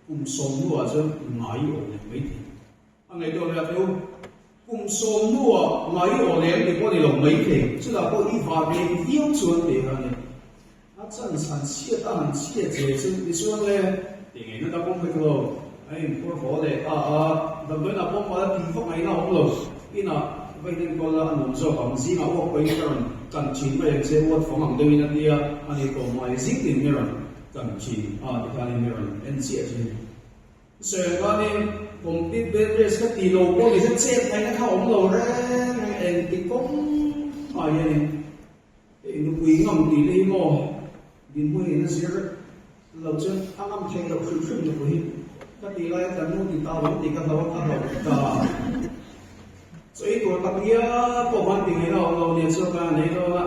kum sawmhnuah chuan ngai aw leh mai thei a ngaihtuah ve a teu. Kum sawmhnuah ngai aw leh ang tih pawh a ni lo mai thei, chutah pawh i van neih viau chuan tih kha a ni. A chan chhan chhiat a han chhiat zel chu tichuan le tih ngaihna dang awm vek lo, a inphur haw leh ta a, damdawiinah pawh mal a tih vak ngaihna a awm lo, inah va inenkawl la a nuam zawk ang, zingah uak pahin ka rawn kan thin mai ang che, uat fang ang deuhin a tia, a ni tawh mai, zing tin mi rawn kan thin a tikhanin mi rawn en chiah thin. Sawi ang khanin complete bed rest ka ti lo pawh ni se chet ngaihna kha a awm lo reng reng engti kawng mah hianin. Hei nupui ngam tih te hi maw dinhmun in a zir lo chuan a ngam theih loh hrim hrim nupui hi ka tih lai a kan nu ti ta lo tih ka hlau a ka hlau ta. Chaw ei tur tak hial pawh han ti ngaihna awm lo nia chuan ka nei dawn a,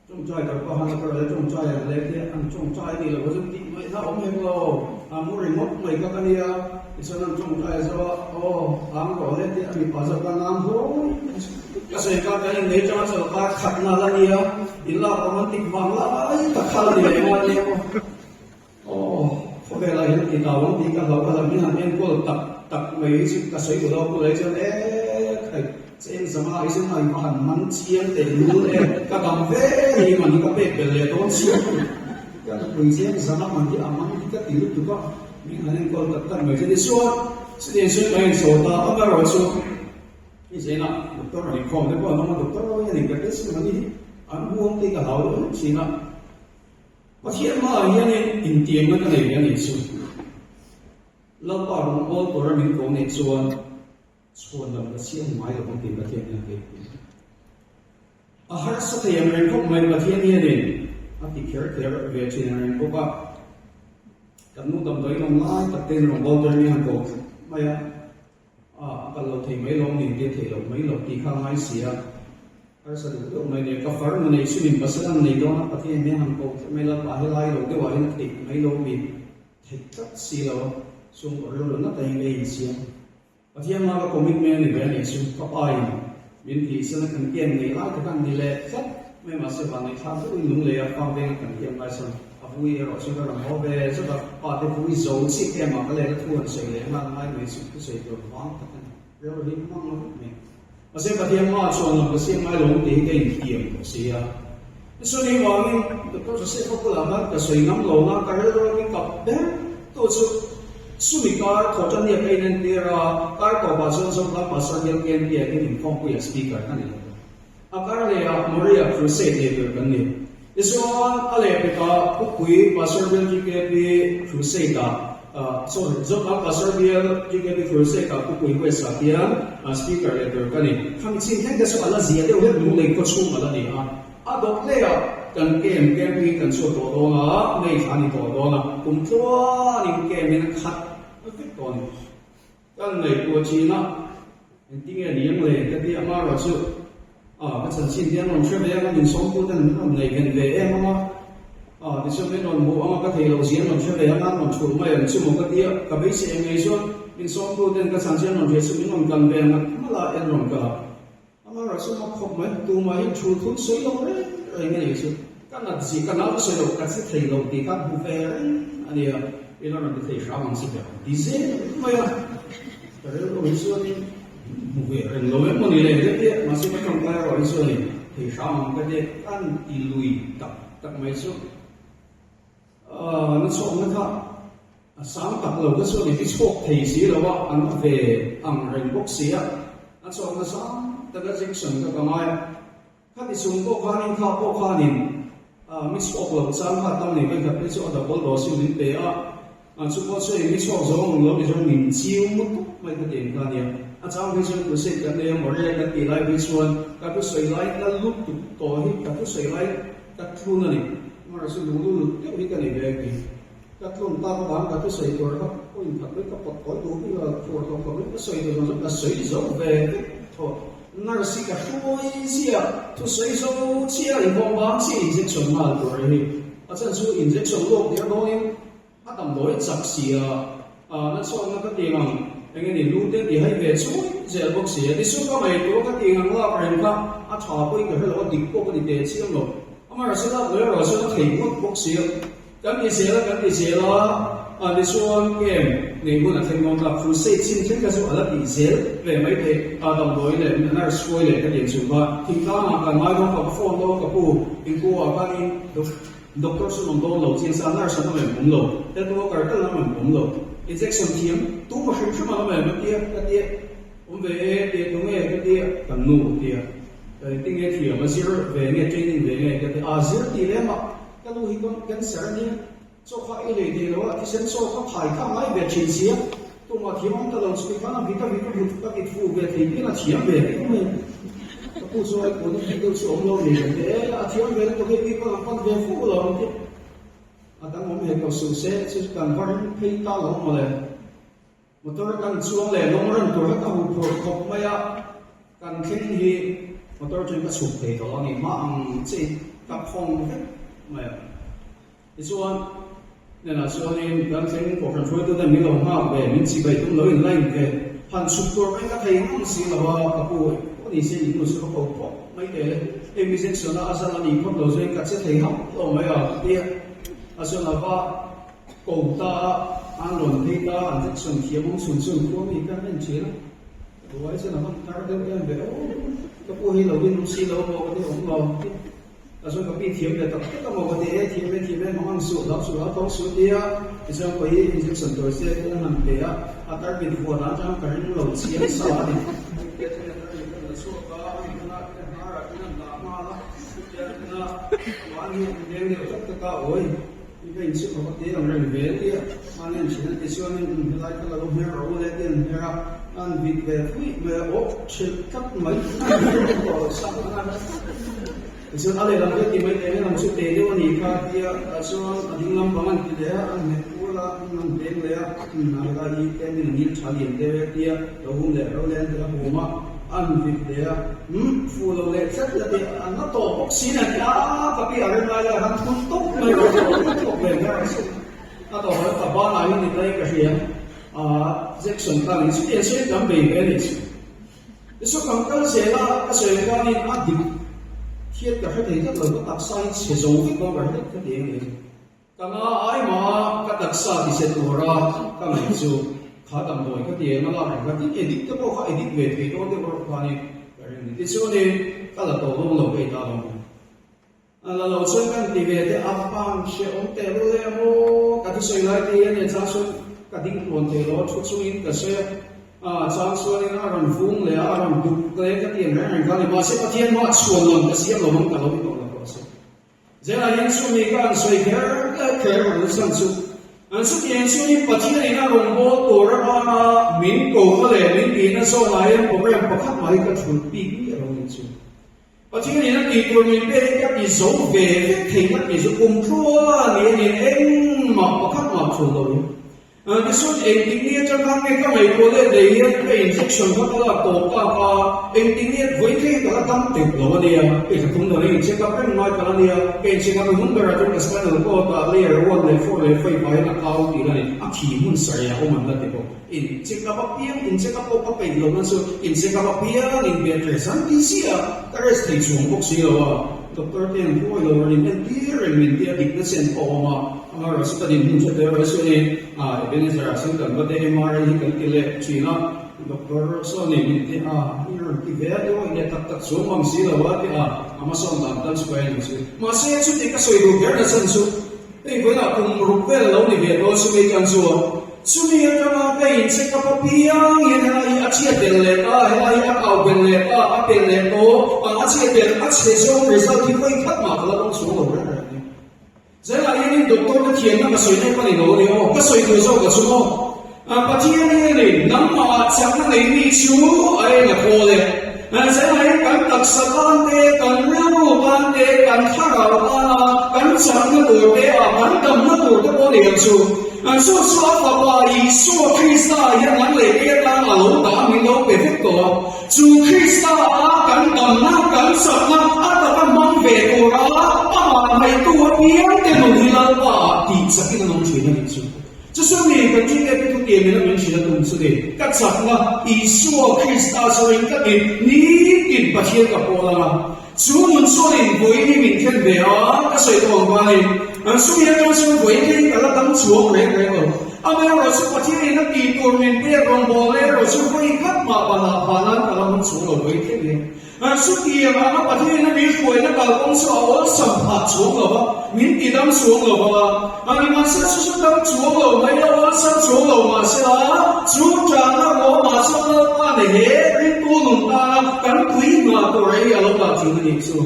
tawngtai tur pawh han a kar leh tawngtai ang leh te an tawngtai a nih loh chu tih ngaihna awm hek lo, a mu ringawt mai kha ka nia tichuan an tawngtai zo a aw ang rawh le tih a mipa zawk a nang hlawi. Ka sawi kha kan innei tanga chawlhkar khatna la nia, in lak romantic vang lai tak kha la ni leh ngai nia maw. Aw, khawvelah hian ti tau ang tih ka hlau ka hlau min han enkawl tak tak mai hi chu ka sawi duh lo pawh leh chuan e khai cheng zama hi chuan a va han man chiang teh lul e, ka dam ve ni man hi ka pek belh leh dawn chiang a ni. Ka nupui cheng zama man hi a man hi ka ti lutuk a, min han enkawl tak tak mai chu tichuan chutiang chuan ka insawi ta amaherawhchu, Hei zela doctor an inkhawm te pawh an awm a, doctor ho hian in ka test em ani hi an huam te hi ka hlau deuh hlek thin a. Pathian hmaah hianin intiamna ka nei ve a nih chu. Lalpa rawngbâwl tura min ko nih chuan chhuan lam ka siam ngai lo ang tih Pathian hian ka inti. A harsa thei ang reng khawp mai Pathian hianin a ti kher kher ve thin ang reng bawk a. Kan nu damdawiin awm lai tak tein rawngbâwl tur mi han ko mai a. A, a kal lo thei mai lo, min tia thei lo mai lo tih kha a ngai si a, harsa duh deuh mai nia. Ka far nu nei chungin pasal an nei dawn a, Pathian hian han ko tlat mai la, pa helai lo deuhah hian a theih mai lo mi theih tlat si lo a, chung ka rilru nata hi ka insiam. Pathian hma ka commitment a ni ve a nih chu, ka pa in min tih san a kan camp nei lai tak a ni leh tlat mai mahse vanneih thlak deuhin lunglei a fang venga kan camp lai chuan A vui erawh chu ka rawn haw ve zet a, pa te vui zo chiah em ah ka let a thu an sawi leh nghal ngai mai chu thusawi tur vang tak a ni. Reu hi hmang lo vek mai. Mahse Pathian hma chuan lam ka siam ngai lo ang tih hi ka inthiam tawh si a. Tichuan hei vangin Doctor Joseph-a bulah khan ka sawi ngam lo na, ka rilru mi kap ber tu chu chumi kar thawhṭan hi a ka inentir a, kar tawpah chuan Zoram Pastor Bial KMP ah hian inkhawmpuiah Speaker ka ni lo. A kar lehah Moriah Crusade nei tur kan ni. Tichuan, a lehpekah Pukpui Pastor Bial GKP Crusade-ah, sorry, Zopa Pastor Bial GKP Crusade-ah Pukpui West-ah hian Speaker leh tur ka ni. Khami chin thleng te chu a la zia deuh hlek lunglei khaw chhung a la ni a. A dawt lehah kan camp camping kan chhuak tawh dawn a, May thla a ni tawh dawn a, kum tluanin camp in a khat vek tawh a ni. Kan ngaihtuah thin a, engtinge ni ang le ka ti a, Mara chu a ka chanchin te an rawn hre ve ang a, min sawmtu ten min rawn ngaihven ve em ang a, a tichuan min rawn hmuh ang a, ka thei loh zia an rawn hre ve ang a, an rawn chhulh mai ang chu maw ka ti a, ka beisei ang ngei chuan min sawmtu ten ka chanchin an rawn hria chu min rawn kan ve ang a, hmala en rawn kal a, Amara chu mak khawp mai, tumah hian chhul thun sawi lo reng reng. reng a nih chu. Ka nat zia ka nau sawi lo ka che thei lo tih kha hmu ve reng a nia, i la rawn ti thei hram ang che ber ang ti zel mai a. Ka rilru hi chuanin hmu ve reng lo em maw ni le ka tia, mahse ka tawngtai erawh hi chuanin thei hram ang ka tia kan ti lui tak tak mai chu. Na chhuakna kha a sang tak lo ka chuan i ti chhuak thei si lo a, an ve ang reng bawk si a, a chhuakna sang taka junction kha ka ngai a. Khati chung pawh khanin kha pawh khanin mi chhuak lo chang kha tam nei vek khat phei chu a double dose in min pe a, chu pawh chu eng mi chhuak zawng ang lo ni chuan min chiu mutuk mai kha tiang kha ania. A chang phei chuan crusade kan nei a Moria kan tih lai phei chuan ka thusawi lai ka lutuk tawh hi ka thusawi lai ka tlun a ni. Amaherawhchu lunglu lut deuh hi ka nei ve a ni. Ka tlun tak avang ka thusawi tur kha point khat mai ka pawt tawi duh bik a, khur hlawk hlawk in ka sawi tur zawng zawng ka sawi zo ve vek thaw. Nurse hi ka hruai chiah, thusawi zo chiah inkhawm vang chiah injection nghal tur a ni. A chhan chu injection lawk der dawnin a damdawi chak si a, na chhuakna ka tih ang eng nge ni lu te tih hai ve chuai zel bawk si a. Tichuan ka ngaihtuah ka tih ang lak reng kha a tha pawhin ka hre lo a, dik pawh ka ti teh chiang lo. Amaherawhchu lak leh erawh chuan a thei ngawt bawk si a. Kan ti zel a, kan ti zel a, a tichuan camp nei hun a thleng dawn ta, crusade chin thleng kha chu a la tih zel ve mai theih, a damdawi leh nurse hruai leh ka tih chung kha thingtlangah kan ngai dawn ka phone dawn ka pu inkuah khanin doctor chu an awm dawn lo chiang sa nurse an awm em awm lo, health worker tal an awm em awm lo, injection thiam tu maw hrim hrim an awm em a tia ka tia awm ve e tia tunge ka tia kan nu a tia tinge thiam a zir ve nge training ve nge ka tia a zir tih lem ah Ka nu hi cancer a nia, chaw kha ei lei thei lo a, thisen chaw kha phai kha a ngai ve thin sia, tumah thiam awm ta lo chu tikhan a vit a vit a vut ka vit fu ve thei bial a thiam ve viau mai a. Ka pu chu ai pawh ni deuh chu awm lo ni ka ti e, a thiam ve lutuk hei bik a pan ve fu lo ang ti. A dang awm hek lo suh se chu kan va ring phei ta lo mawle. Motor kan chuang leh lawng reng tur kha ka huh phur khawp mai a, kan thleng hi motor chuan ka chhuk thei tawh a ni hma ang che in ka khawng vek mai a. Tichuan hnenah chuanin kan thleng kohhran hruaitute min lo nghak ve, min chibai tum lo in line ve, han chhuk tur mai ka thei ngam si lo a, ka pu pawh ni se in nu chu ka ko phawt mai teh le, hei mi section a a zan a nih phawt lo chuan ka che thei hauh lo mai a ka ti a, a chuan a va Ko ta a, an rawn phei ta, an section thiam awm chhun chhun khua mi kan en thin a, ka buai chuan a van tar deuh em ve aw, ka pu hi lo in awm si lo maw ka ti awm lo ti, a chuan ka pi thiam ve tak tak a maw ka ti e, thiam e thiam e mang ang suh hlau suh hlau tawng suh ti a, tichuan ka hi injection tur che te an han pe a, a tar mit vuan ah chuan ka ring lo chiang sa a ni. Hei te chuan a tar mit a la chhuak a, a mit a hnar ah hian an dah nghal a, chutiang in a mahni an veng deuh tak tak a awi. I vein chu ka va te ang reng ve tia an en thin a tichuanin in helai kha lo hmer ro le ti an hmer a, an vit ve fuih mai a, aw ṭhelh tlat mai an hmer tawh lo sak ang a. Tichuan a lehlam te ti mai teh eng ang chu te deuh a nih kha tia tah chuan a ding lam bang an ti leh a, an hmet kual a, an peng leh a, a helai hi tlem in a ngil tha lian deuh e tia lo hum leh ro le an ti a hum a. An vit leh a, umm, fuh lo leh tlat la tih an la tawh bawk si nen a, ka pi a rem lai lai han thun tawp mai rawh tawh tawp tawp ve mai ang chu. A tawh hawlh ka ban ah hian ni ta in ka hria, ah, Jackson khan in chutiang sawi tam bei ve a nih chu. Tichuan kan kal zel a, ka sawi khanin a dik thiat ka hre thei tlat lo, ka taksa hi chhe zo vek dawn ka hre tlat ka ti ang nih chu. Ka nga ai mah ka taksa ti che tura ka ngaih chu kha damdawi ka ti em a lak reng kha tin edit te pawh kha edit ve thei dawn deuh erawh khanin ka ring ni. Tichuanin ka la tawh dawn lo hei ta lo maw. A la lo chuan kan ti ve te a pang hrehawm teh rul em aw ka thusawi lai te hi a nia chang chuan ka ding tluan thei lo a thu chungin ka sawi a a chang chuanin a rawn vung leh a a rawn duk leh ka ti ang reng reng kha a ni mahse Pathian mah chhuan lam ka siam lo ang ka lo ti tawh lo pawh a si. Zela hian chumi ka an sawi kher kher ang chhan chu an chutiang chungin Pathianin a rawn bawl tur avanga min kohna leh min tihna zawnah hian program pakhat mah hi ka thulh bik miah lo ni chu. Pathianin a tih tur min pek hi ka ti zo ve vek thei ngat ni chu kum tluan ni a ni engmah pakhat mah thulh lo hi. Tichuan engtik ni atang khan nge ka ngaihtuah leh lei hian ka injection kha ka lak tawp tak a, engtik ni vawi thleng ka la dam teuh lo a nia, kei thla thum dang in check up reng ngai ka la nia, ka in check up a hnung berah chuan ka spinal cord ah layer one leh four leh five ah hian a kau tih la ni, a thi hmun sarih ah awm an la ti bawk. In check up apiang in check up pawh ka peih lo na chu in check up apiang in bed rest an ti ziah a, ka rest thei chuang bawk si lo a. Doctor te an pawh lo rawn in entir reng min tia dikna chen pawh a awm a, amaherawhchu ka dinhmun hre tel rawh chu ni a, Ebenezer ah chuan kan va te MRI hi kan ti leh thin a, Doctor saw ni min ti a, i rawn ti ve a deuh a, i leh tak tak chuang mang si lo a ti a, a hmasawn dan tan chu ka en ang chu. Mahse chuti ka sawi duh kher na chhan chu Hei vawiinah kum ruk vel a lo ni ve dawn chumi tan chuan chumi atanga ka in check up apiang hian helai hi a chhiat belh leh ta, helai hi a kau belh leh ta, a pel leh tawh, a chhiat belh, a chhe zawng result hi vawi khat mah ka la dawng chhuang lo reng reng a ni. Zelah hianin doctor te thiamna ka sawi nek a ni lo a ni aw, ka sawi tur zawk a chu maw? Pathian hianin nangmahah chakna nei mi chu a eng a thawl e. Zelah hian kan taksa tan te, kan rilru tan te, kan thlarau tana kan chakna tur te a kan damna tur te pawh ni ang chu. Chu chu a Fapa Isua Krista hian an lei te atan a lo dah min lo pe vek tawh a. Chu Krista a kan damna, kan chakna a taka hmang ve tura amah hnaihtu apiang te nun hi Lalpa ah tih chakin an awm thin a nih chu. Chu mi kan ṭi te thu tiam in a min hrilh a tum chu ni, ka chakna Isua Krista chuan ka ti nitin Pathian ka pawl ang a, chu nun chuan in vawiin hi min thlen ve a, ka sawi tawh ang khan in chumi atang chuan vawiin hi ka la dam chhuak reng reng lo. Amaherawh chu Pathian in a tih tur min pek rawngbâwl leh erawh chu vawi khat mah banah phah nan ka la hmang chhuak lo vawiin thleng hian. An chutiang anga Pathian a min hruaina kalkawng chu a awlsam phah chuang lo va, min tidam chuang lo va. A ni mahse chu chu dam chuang lo mai a, awlsam chuang lo mahsela chu ṭahna ruamah chuan Lalpa ne he ringtu nun tana kan tui nghah tur ei a lo dah ṭhin a nih chu.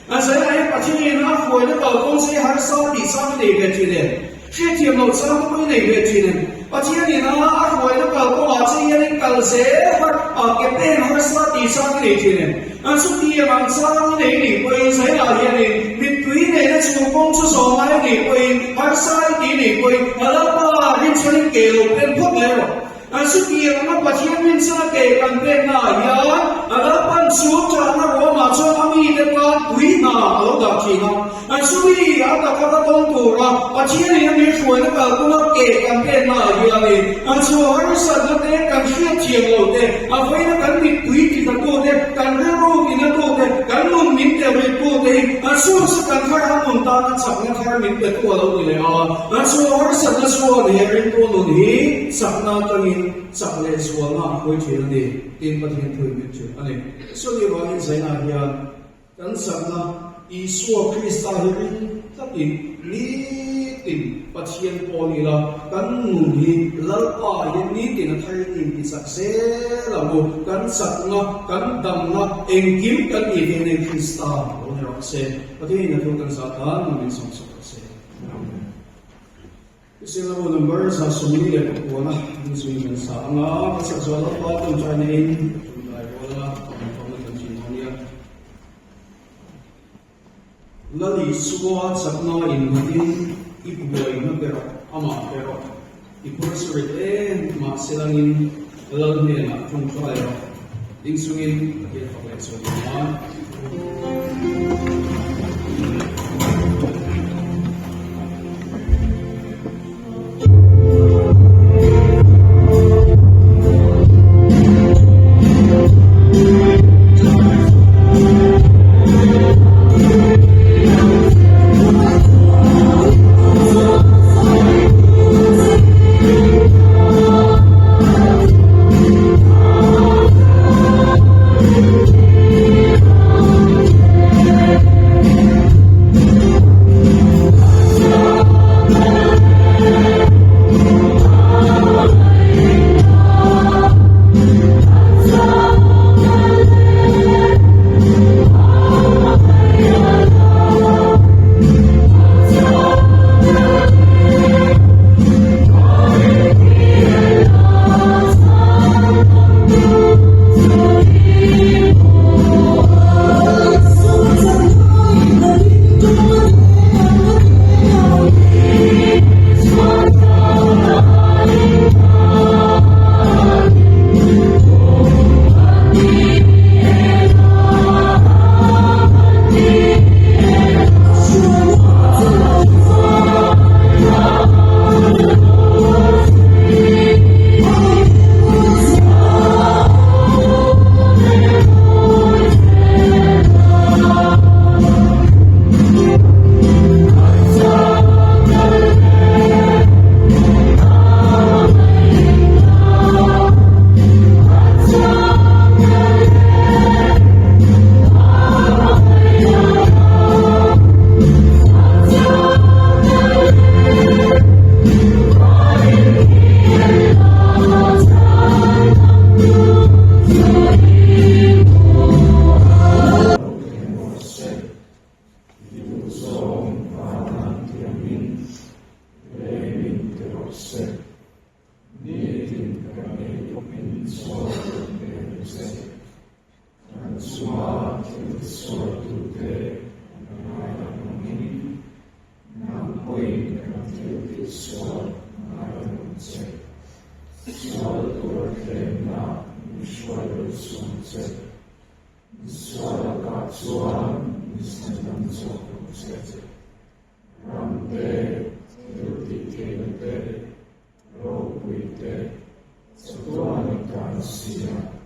A zaiah hian Pathianin a hruaina kalkawng chu i harsa tih chang i nei ve ṭhin em? Hriatthiam loh chang te pawh i nei ve ṭhin em? Pathianin a a hruaina kal kawngah che hian in kal zel har a ke pen harsa tih chang i nei ṭhin em? An chutiang ang chang i nei nih pawhin zailah hianin mittui neihna chung kawng chu zawh ngai a nih pawhin harsa i tih nih pawhin a Lalpa rinchhanin ke lo pen phawt mai rawh. An chutiang anga Pathian rinchhan a ke kan pekna ah hian a Lalpan chu ṭahna ruamah chuan a mite tan pui hna a lo dah ṭhin a. An chumi a taka va tawng tura Pathianin a min hruaina kalpunga ke kan pekna ah hianin an chu harsatna te, kan hriatthiam lo te, a vawiina kan mittui titatu te, kan rilru tinatu te, kan nun min telrittu te hi an chhung chu kan thar a nun tana chakna thar min petu a lo ni leh a. An chu harsatna chuan he ringtu nun hi chakna atangin chak leh zualna a hruai thin a ni tiin Pathian thuin min hrilh a ni. Chumi vangin Zaina hian kan chakna Isua Krista hi ring tlatin nitin Pathian pawl ila kan nun hi Lalpa hian nitin a tharin intichak zel ang u. Kan chakna, kan damna engkim kan tih theih nei Krista lo ni rawh se. Pathianin a thu kan zah tan min sawmsak rawh se. Hrisel aw number 149 min zui kan sa anga ka sak zual a pa tawngtai na in ka tawngtai rual a ka inkhawmna kan thin dawn nia. Lal Isua chakna innghatin i buaina pe rawh, amah pe rawh, i phur sarit em mahse langin Lal hnenah tawngtai rawh, ding chungin Pathian fak leh chuan nan. Min chawi ve ang che. Kan chunga thil tisualtute kan ngaidam angin, nang pawhin kan thil tihsual ngaidam ang che. Sual tur tlemna min hruai lo sung che. Sual lakah chuan min chhandam zawk ang che. Ramte, thil tihtheihna te, ropui te, chatuan i tan si a.